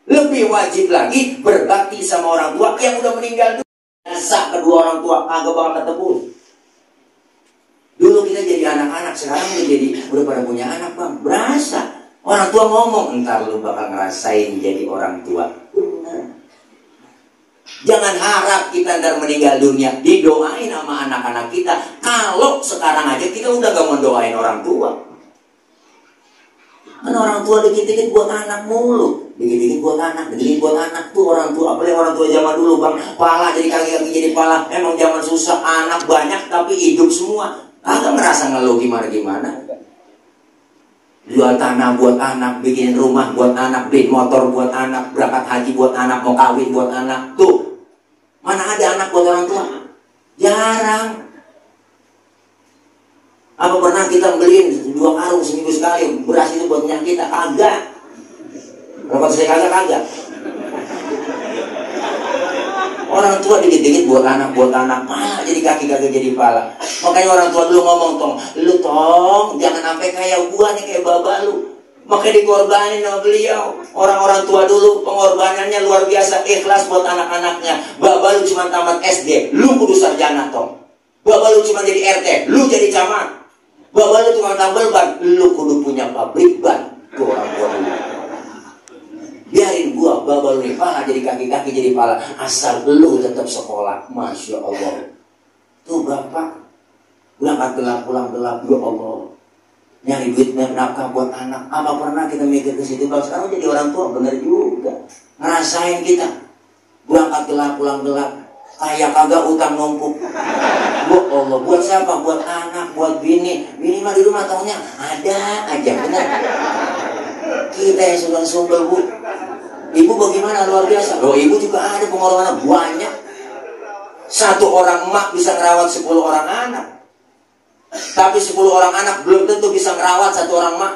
S1: Lebih wajib lagi berbakti sama orang tua yang udah meninggal dulu. Masa kedua orang tua kagak bakal ketemu. Dulu kita jadi anak-anak, sekarang udah pada punya anak bang. Berasa orang tua ngomong, entar lu bakal ngerasain jadi orang tua. Benar. Jangan harap kita ntar meninggal dunia didoain sama anak-anak kita. Kalau sekarang aja kita udah gak mau doain orang tua. Kan orang tua dikit-dikit buat anak mulu, dikit-dikit buat anak, dikit buat anak tuh orang tua. Apalagi orang tua zaman dulu bang, pala jadi kaki-kaki jadi pala. Emang zaman susah, anak banyak tapi hidup semua. Kagak ngerasa ngeluh gimana-gimana. Jual tanah buat anak, bikin rumah buat anak, beli motor buat anak, berangkat haji buat anak, mau kawin buat anak. Tuh, mana ada anak buat orang tua? Jarang. Apa pernah kita beliin 2 karung seminggu sekali beras itu buat minyak kita? Kagak. Berapa saya kagak. Orang tua dikit-dikit buat anak, malah jadi kaki kagak jadi pala. Makanya orang tua dulu ngomong lu jangan sampai kayak gua nih, kayak baba lu. Makanya dikorbanin sama beliau. Orang-orang tua dulu pengorbanannya luar biasa, ikhlas buat anak-anaknya. Baba lu cuma tamat SD, lu kudu sarjana tong. Baba lu cuma jadi RT, lu jadi camat. Baba lu tukang tambal ban, lu kudu punya pabrik ban. Tuh orang tua dulu. Biarin gua, baba lu nih pala jadi kaki-kaki jadi pala, asal lu tetap sekolah. Masya Allah. Tuh bapak berangkat gelap pulang gelap, ya Allah. Nyari duit nafkah buat anak. Apa pernah kita mikir ke situ? Kalau sekarang jadi orang tua bener juga. Ngerasain kita berangkat gelap pulang gelap, kayak kagak utang numpuk. Bu Allah, buat siapa? Buat anak, buat bini. Bini mah di rumah taunya ada aja, bener. Kita yang sumbang-sumbang bu. Ibu bagaimana? Luar biasa. Loh, ibu juga ada pengorbanan banyak. 1 orang emak bisa ngerawat 10 orang anak. Tapi 10 orang anak belum tentu bisa ngerawat 1 orang emak.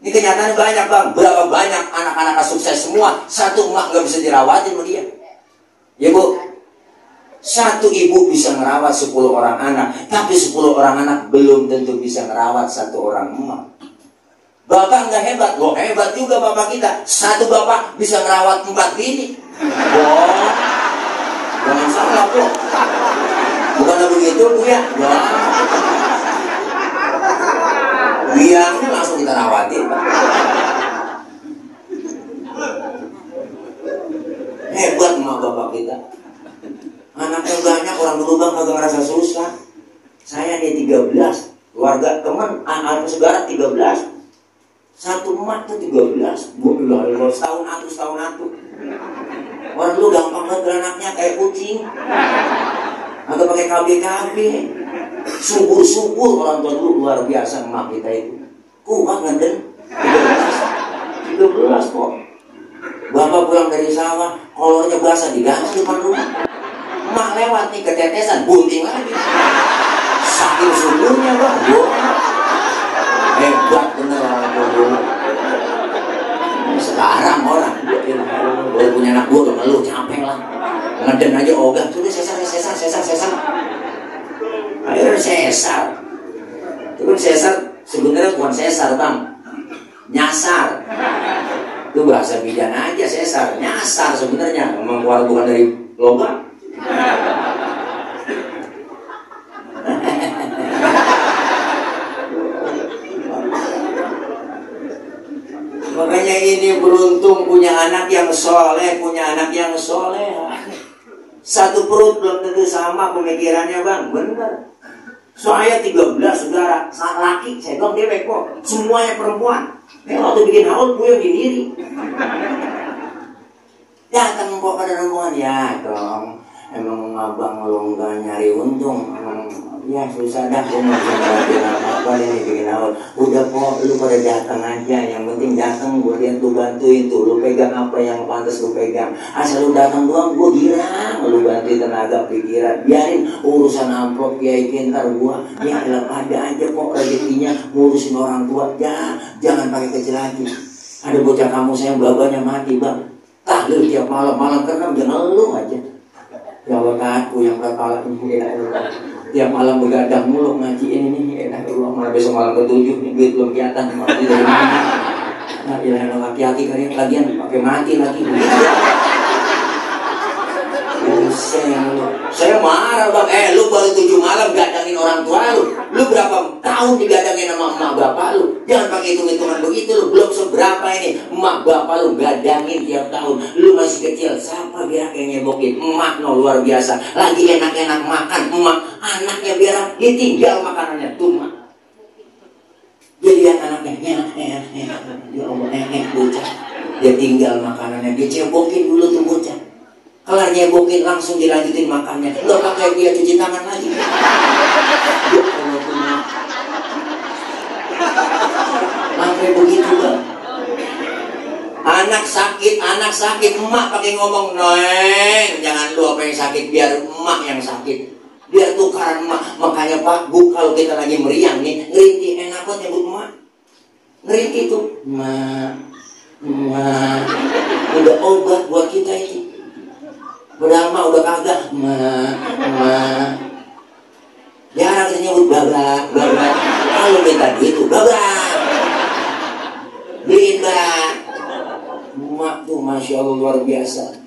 S1: Ini kenyataannya banyak bang. Berapa banyak anak-anak sukses semua, 1 emak gak bisa dirawatin sama dia. Ya bu, 1 ibu bisa ngerawat 10 orang anak, tapi 10 orang anak belum tentu bisa ngerawat 1 orang emak. Bapak nggak hebat, loh hebat juga bapak kita. 1 bapak bisa ngerawat 4 bini. Wah, jangan salah bu. Bukan begitu bu ya. Wah, biangnya langsung kita rawatin. Hebat emak bapak kita. Anaknya banyak, orang dulu bang kagak ngerasa susah. Saya nih 13, keluarga teman, anak saudara 13. 1 emak tuh 13. Alhamdulillah, setahun atu. Orang dulu gampang banget beranaknya kayak kucing. Agak pakai KB. Subur-subur orang tua dulu luar biasa emak kita itu. Kuat ngeden 13 kok. Bapak pulang dari sawah, kolornya basah diganti depan rumah. Emak lewat nih ketetesan, bunting lagi. Saking suburnya bang, hebat bener orang tua dulu. Sekarang orang baru punya anak gue udah ngeluh, capek lah. Ngeden aja ogah, sudah sesar. Akhirnya sesar. Itu kan sesar sebenarnya bukan sesar bang, nyasar. Itu bahasa bidan aja sesar, nyasar sebenarnya. Memang keluar bukan dari logam. Makanya ini beruntung punya anak yang soleh, punya anak yang soleh. Satu perut belum tentu sama pemikirannya bang, bener. Soalnya 13 saudara, laki, saya bilang dewek kok, semuanya perempuan. Waktu bikin haul gue yang diri. Datang kok pada rombongan, ya dong. Emang abang lo nggak nyari untung, ya susah dah, gue mau ngelakuin apa ini bikin haul. Udah kok, lu pada datang aja, yang penting datang, gue lihat lu bantuin tuh, lu pegang apa yang pantas lu pegang. Asal lu datang doang, gue girang, lu bantuin tenaga pikiran. Biarin urusan amplop kiai pintar gue, ya adalah ada aja kok rezekinya ngurusin orang tua. Ya, jangan pakai kecil hati. Ada bocah kamu saya babanya mati bang, tahlil tiap malam kan jangan lu aja. Ya Allah aku yang berkala ini tiap malam begadang mulu ngajiin ini Allah, malah besok malam ke-7 nih duit belum kelihatan mati dari mana. Nah ilah laki-laki kalian lagian pakai mati lagi. Saya marah bang, lu baru 7 malam gadangin orang tua lu berapa tahun digadangin sama emak bapak lu? Jangan pakai hitung-hitungan begitu lu, belum seberapa ini emak bapak lu gadangin tiap tahun. Lu masih kecil, siapa biar kayak nyebokin? Emak no luar biasa, lagi enak-enak makan emak, anaknya biar ditinggal makanannya tuh emak. Jadi lihat anaknya, ya Allah bocah, dia tinggal makanannya, dia cebokin dulu tuh bocah. Kelar nyebokin langsung dilanjutin makannya, nggak pakai dia cuci tangan lagi. Sampai begitu bang. Anak sakit, emak pakai ngomong, neng, jangan lu apa yang sakit, biar emak yang sakit, biar tukaran emak. Makanya pak bu, kalau kita lagi meriang nih, ngerintih enak banget nyebut emak, ngerintih tuh, emak, udah obat buat kita itu. Udah mah udah kagak, jarang kita nyebut babak. Kalau minta duit tuh babak, beliin bang. Mak tuh masya Allah luar biasa.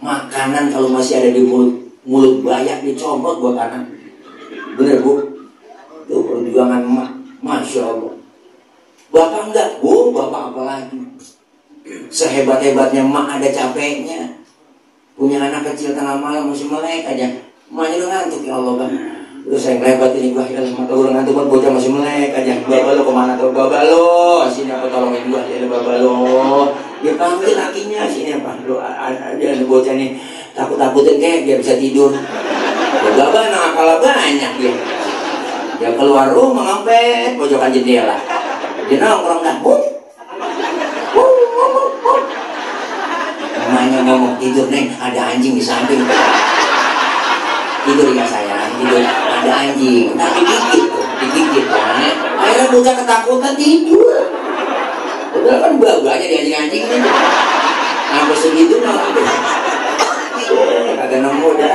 S1: Makanan kalau masih ada di mulut banyak dicomot buat anak. Bener bu, itu perjuangan emak, masya Allah. Bapak enggak bu, bapak apa lagi? Sehebat-hebatnya emak ada capeknya. Punya anak kecil tengah malam masih melek aja, emaknya udah ngantuk ya Allah bang. Terus saya ngelebat ini gua, ya mata udah ngantuk banget, bocah masih melek aja. Bapak lo kemana tuh? Bapak lo sini apa tolongin gua ya bapak lo. Dia panggil lakinya sini apa? Lo ada bocah nih takut-takutin kayak dia bisa tidur. Ya bapak nakal banyak dia. Dia keluar rumah ngampet pojokan jendela. Dia nongkrong dah. Namanya ngomong tidur neng, ada anjing di samping. Tidur ya sayang, tidur ada anjing. Nah digigit kan. Akhirnya bocah ketakutan tidur. Udah kan banyak di anjing-anjing ini. Sampai segitu nah. Kagak nemu dah.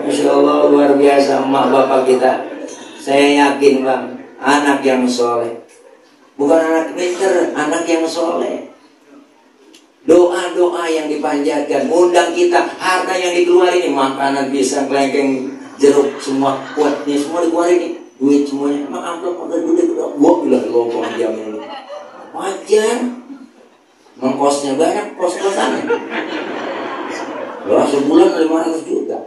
S1: Masya Allah luar biasa emak bapak kita. Saya yakin bang, anak yang soleh. Bukan anak pinter, anak yang soleh. Doa-doa yang dipanjatkan, undang kita, harta yang dikeluarin ini, makanan pisang, kelengkeng, jeruk, semua kuatnya semua dikeluarin nih, duit semuanya, emang amplop agak gede, gua bilang lobong jam ini, wajar, mengkosnya banyak, kos-kosannya, sebulan 500 juta,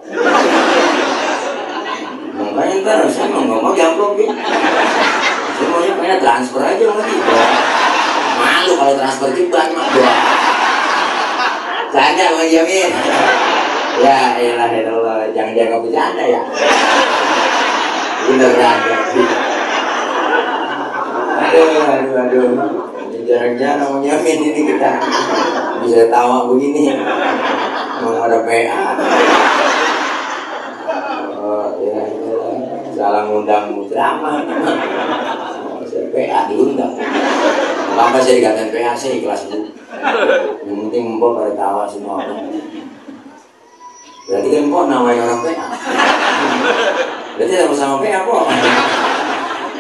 S1: makanya ntar saya nggak mau diamplopin, saya maunya pengen transfer aja sama dia, malu kalau transfer cepat mak doa. Canda Bang Jamin. Ya elah Allah, jangan dianggap bercanda ya. Beneran ya. Aduh. Jarang-jarang mau nyamin ini kita. Bisa tawa begini. Mau ada PA. Oh ya, salah ngundang drama. PA diundang. Lama saya dikatain PA saya ikhlas Bu. Yang penting mbok pada tawa semua orang. Berarti kan mbok namanya orang PA. Berarti sama-sama PA kok.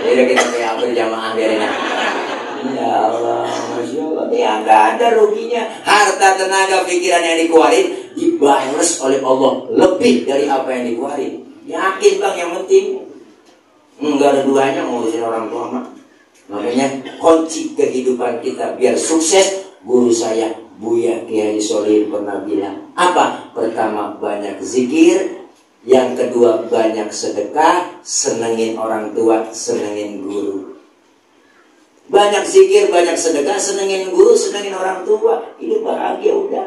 S1: Jadi kita PA berjamaah biarin aja. Ya Allah, Masya Allah. Ya nggak ada ruginya. Harta, tenaga, pikiran yang dikeluarin dibalas oleh Allah lebih dari apa yang dikeluarin. Yakin bang, yang penting nggak ada duanya ngurusin orang tua mah. Makanya kunci kehidupan kita biar sukses, guru saya Buya Kiai Solihin pernah bilang apa? Pertama banyak zikir, yang kedua banyak sedekah, senengin orang tua, senengin guru. Banyak zikir, banyak sedekah, senengin guru, senengin orang tua, hidup bahagia udah.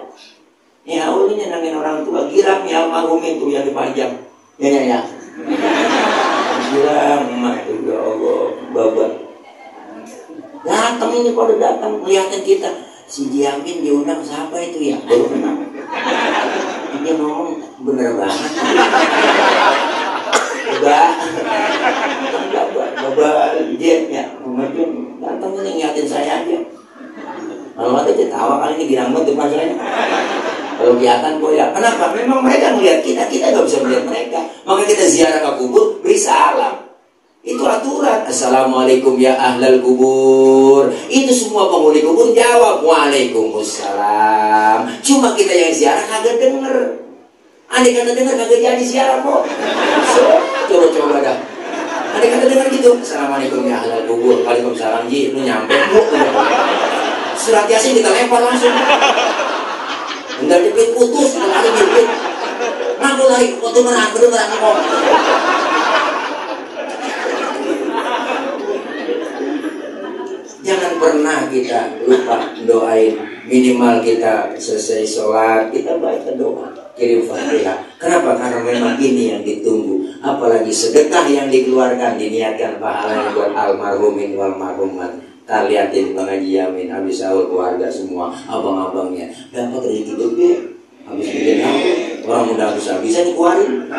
S1: Ya Allah nyenengin orang tua, giram ya almarhumin tuh yang dipajang. Ya. Giram emak tuh ya Allah, babat. Datang ini pada datang melihatin kita. Si Jiamin diundang siapa itu ya? Baru kenal. Dia ngomong bener banget. Bapak Jen ya, mungkin datang ini ngeliatin saya aja. Kalau ada dia tawa kali ini girang banget depan saya. Kalau kelihatan kok ya. Kenapa? Memang mereka melihat kita nggak bisa melihat mereka. Maka kita ziarah ke kubur, beri salam. Itu aturan. Assalamualaikum ya ahlal kubur. Itu semua penghuni kubur jawab waalaikumsalam. Cuma kita yang ziarah kagak denger. Andai kata denger kagak jadi ziarah kok. Coba dah. Andai kata denger gitu. Assalamualaikum ya ahlal kubur. Waalaikumsalam ji. Lu nyampe surat Yasin kita lempar langsung. Enggak jepit putus. Lari jepit. Ngaku lari. Waktu merang kok. Jangan pernah kita lupa doain. Minimal kita selesai sholat, kita baca doa, kirim Fatihah. Kenapa? Karena memang ini yang ditunggu. Apalagi sedekah yang dikeluarkan, diniatkan pahalanya buat almarhumin wal marhumat. Lihatin Bang Haji Yamin, habis sahur keluarga semua, abang-abangnya dapat rezeki gede. Habis bikin apa? Orang muda bisa dikeluarin.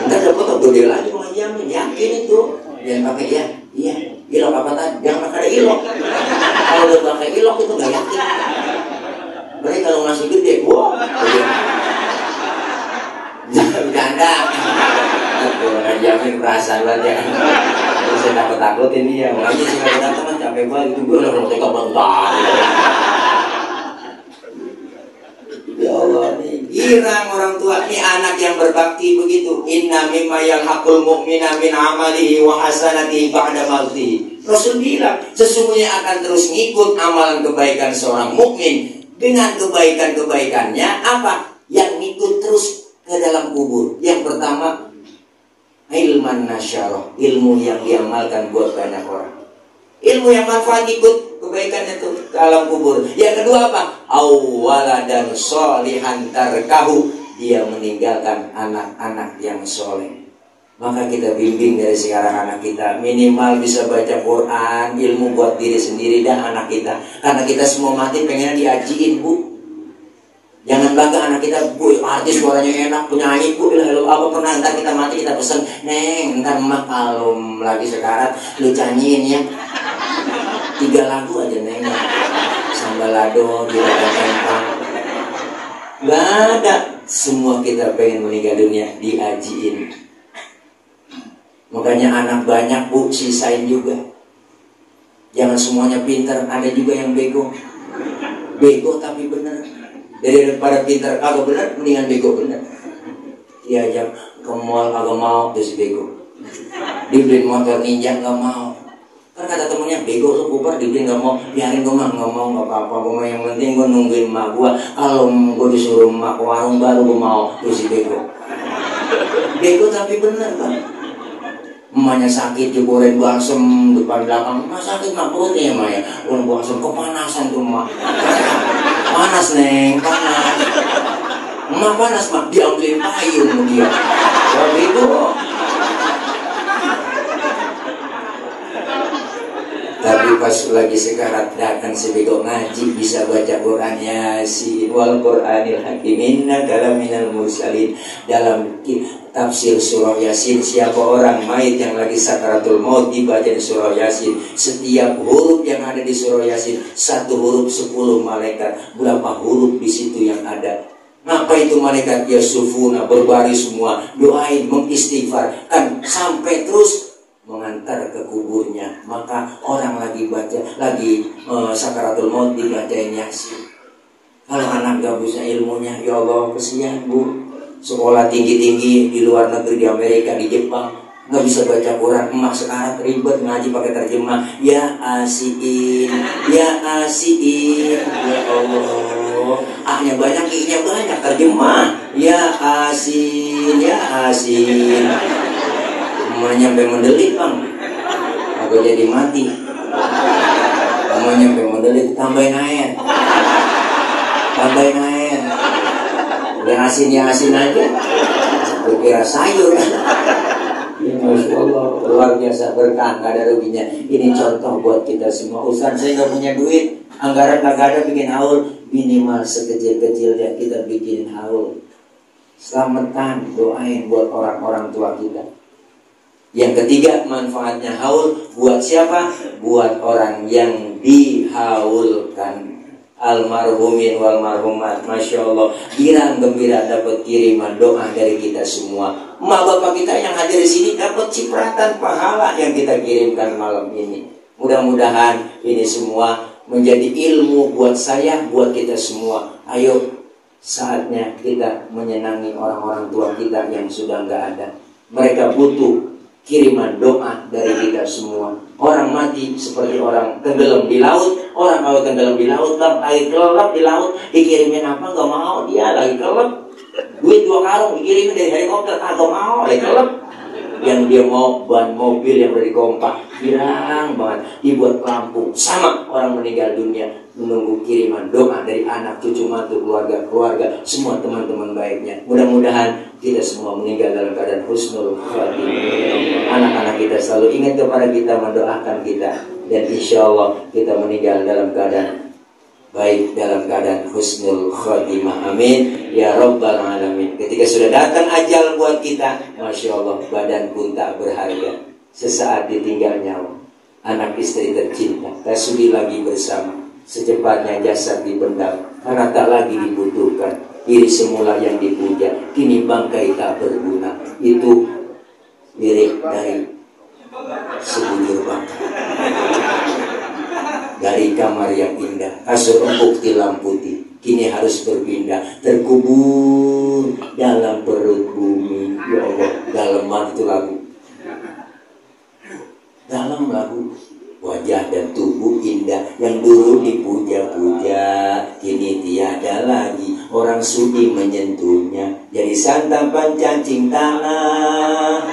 S1: Entar dapat gede lagi Bang Haji Yamin, yakin itu. Jangan pakai ya, iya. Ilok apa tadi? Jangan pakai ilok. Kalau udah pakai ilok itu gak yakin. Mereka kalau ngasih gede, wah. Jangan bercanda. Aku jamin perasaan banget ya. Terus saya takut-takutin dia. Makanya sih kalau datang kan capek banget. Itu gue udah tega bentar. Ya Allah nih. Girang orang tua nih, anak yang berbakti begitu. Inna mimma yalhaqul mu'mina min amalihi wa hasanatihi ba'da mautihi. Rasul bilang sesungguhnya akan terus ngikut amalan kebaikan seorang mukmin dengan kebaikan-kebaikannya apa? Yang ngikut terus ke dalam kubur. Yang pertama ilman nasyarah, ilmu yang diamalkan buat banyak orang. Ilmu yang manfaat ikut kebaikannya itu ke alam kubur. Yang kedua apa? Awwaladan sholihan tarkahu, dia meninggalkan anak-anak yang soleh. Maka kita bimbing dari sekarang anak kita minimal bisa baca Quran, ilmu buat diri sendiri dan anak kita. Karena kita semua mati pengennya diajiin Bu. Jangan bangga anak kita, Bu artis suaranya enak, penyanyi Bu, apa pernah ntar kita mati kita pesen, Neng ntar emak kalau lagi sekarat lu nyanyiin ya 3 lagu aja Neng, Sambalado, Juragan Empang. Gak ada. Semua kita pengen meninggal dunia diajiin. Makanya anak banyak Bu, sisain juga. Jangan semuanya pintar, ada juga yang bego. Bego tapi bener. Daripada pintar kagak bener, mendingan bego bener. Diajak ke mall kagak mau, terus bego. Dibeliin motor ninja nggak mau. Kan kata temennya, bego lu Cooper, dibeliin nggak mau. Biarin gue mah nggak mau, nggak apa-apa. Gue yang penting gue nungguin emak gue. Kalau gue disuruh emak ke warung baru gue mau, terus si bego. Bego tapi bener kan. Emaknya sakit digoreng balsem depan belakang. Emak sakit mak perutnya ya Mak ya. Goreng balsem kepanasan tuh Mak. Panas Neng, panas. Emak panas mak, diambilin payung dia. Begitu. Tapi pas lagi sekarat datang sebego ngaji bisa baca Quran Yasin wal Quranil Hakim innaka laminal mursalin. Dalam tafsir surah Yasin, siapa orang mayit yang lagi sakaratul maut dibaca di surah Yasin, setiap huruf yang ada di surah Yasin 1 huruf 10 malaikat. Berapa huruf di situ yang ada? Ngapa itu malaikat yasufuna berbaris semua doain mengistighfar kan sampai terus mengantar ke kuburnya. Maka orang lagi baca lagi sakaratul maut dibacain Yasin. Kalau anak gak bisa ilmunya, ya Allah kesian bu, sekolah tinggi-tinggi di luar negeri, di Amerika, di Jepang, nggak bisa baca Quran. Emak sekarang ribet ngaji pakai terjemah. Ya Asin, ya Asin, ya Allah. A-nya banyak, I-nya banyak, terjemah. Ya Asin, ya Asin. Emak nyampe mendelik bang, aku jadi mati. Emak nyampe mendelik, tambahin air, tambahin air. Ya asin aja. Kira sayur. Ya Masya Allah, luar biasa berkah, gak ada ruginya. Ini contoh buat kita semua. Ustaz saya gak punya duit, anggaran gak ada bikin haul. Minimal sekecil-kecilnya kita bikin haul. Selamatan, doain buat orang-orang tua kita. Yang ketiga, manfaatnya haul buat siapa? Buat orang yang dihaulkan. Almarhumin wal marhumat, Masya Allah, girang gembira dapat kiriman doa dari kita semua. Emak bapak kita yang hadir di sini dapat cipratan pahala yang kita kirimkan malam ini. Mudah-mudahan ini semua menjadi ilmu buat saya, buat kita semua. Ayo, saatnya kita menyenangi orang-orang tua kita yang sudah nggak ada. Mereka butuh kiriman doa dari kita semua. Orang mati seperti orang tenggelam di laut. Orang kalau tenggelam di laut, bang, air kelelep di laut, dikirimin apa? Gak mau, dia lagi kelelep. Duit 2 karung dikirimin dari helikopter, gak mau, lagi kelelep. Yang dia mau ban mobil yang udah dikompak, girang banget, dibuat lampu. Sama orang meninggal dunia, menunggu kiriman doa dari anak, cucu, mantu, keluarga, semua teman-teman baiknya. Mudah-mudahan kita semua meninggal dalam keadaan husnul khatimah. Anak-anak kita selalu ingat kepada kita, mendoakan kita, dan insya Allah kita meninggal dalam keadaan baik, dalam keadaan husnul khatimah. Amin ya rabbal alamin. Ketika sudah datang ajal buat kita, Masya Allah, badan pun tak berharga. Sesaat ditinggal nyawa, anak istri tercinta tak sudi lagi bersama. Secepatnya jasad dibendam karena tak lagi dibutuhkan. Diri semula yang dipuja kini bangkai tak berguna. Itu lirik dari sebujur bangkai. Dari kamar yang indah, kasur empuk tilam putih, kini harus berpindah, terkubur dalam perut bumi. Ya Allah, dalaman itu lagu. Dalam lagu, wajah dan tubuh indah yang dulu dipuja-puja, kini tiada lagi orang sudi menyentuhnya. Jadi santapan cacing tanah.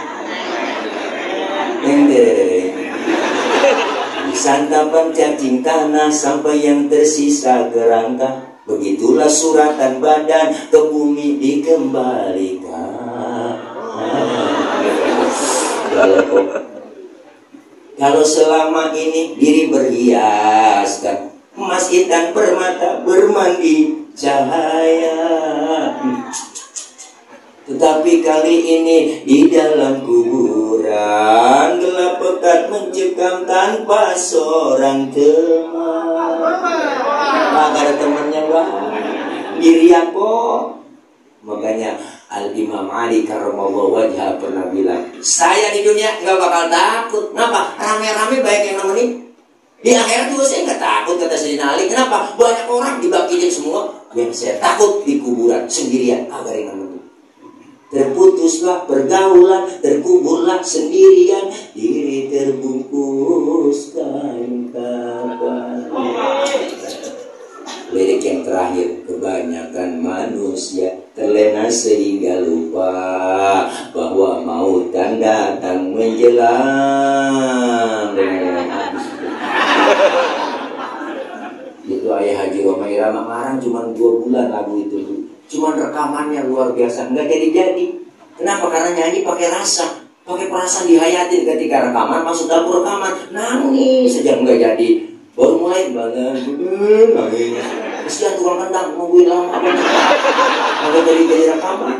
S1: Santapan cacing tanah sampai yang tersisa kerangka. Begitulah suratan badan ke bumi dikembalikan. Kalau selama ini diri berhiaskan emas intan permata bermandi cahaya, tetapi kali ini di dalam kuburan gelap pekat mencekam tanpa seorang teman. Gak ada temannya bang, dirian kok. Makanya Al-Imam Ali karramallahu wajhah pernah bilang, saya di dunia gak bakal takut. Kenapa? Rame-rame baik yang nemenin. Di akhirat juga saya gak takut, kata Sayyidina Ali. Kenapa? Banyak orang dibangkitin semua. Yang saya takut di kuburan sendirian, agar yang nemenin. Terputuslah pergaulan, terkuburlah sendirian, diri terbungkus kain kapan. Lirik yang terakhir, kebanyakan manusia terlena sehingga lupa bahwa maut akan datang menjelang. Itu ayah Haji Roma Irama ngarang cuma 2 bulan lagu itu. Cuman rekamannya luar biasa, nggak jadi-jadi. Kenapa? Karena nyanyi pakai rasa, pakai perasaan, dihayatin. Ketika rekaman, masuk dapur rekaman, nangis saja nggak jadi. Baru mulai banget, nangis. Kesian tukang kendang, nungguin lama, nggak jadi rekaman.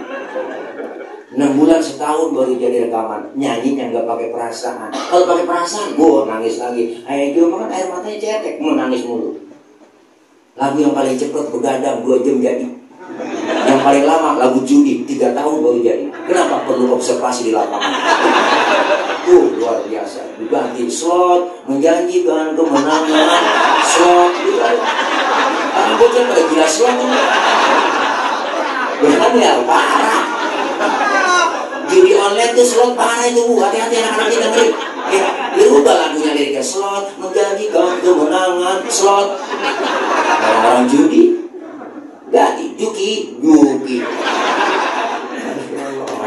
S1: 6 bulan setahun baru jadi rekaman. Nyanyinya nggak pakai perasaan. Kalau pakai perasaan, gue nangis lagi. Ayah Joma kan air matanya cetek, mau nangis mulu. Lagu yang paling cepat begadang 2 jam jadi. Yang paling lama lagu judi 3 tahun baru jadi. Kenapa? Perlu observasi di lapangan. Luar biasa. Diganti slot, menjanjikan kemenangan. Slot, gitu. Karena bocah pada gila slot. Bukan ya, parah. Judi online tuh slot parah itu. Hati-hati anak-anak kita ngeri. Ya, dirubah lagunya liriknya. Slot, menjanjikan kemenangan. Slot. Orang-orang judi ganti Juki.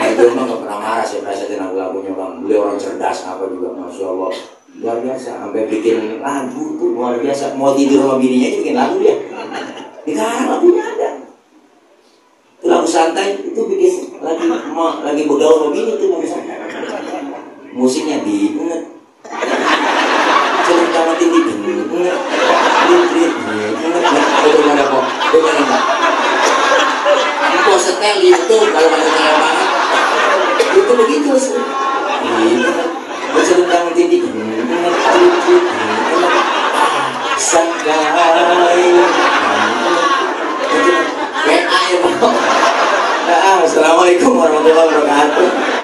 S1: Ayah Joma gak pernah marah sih presetin lagu-lagunya bang. Beliau orang cerdas apa juga, masya Allah, luar biasa. Sampai bikin lagu tuh luar biasa. Mau tidur sama bininya aja bikin lagu dia. Sekarang lagunya ada. Itu lagu santai itu bikin lagi bergaul sama bini itu lagu santai. Musiknya diinget. Cerita mati diinget. Itu setel itu kalau maksudnya banget itu begitu sih. Bercerita tinggi sangkai. Assalamualaikum warahmatullahi wabarakatuh.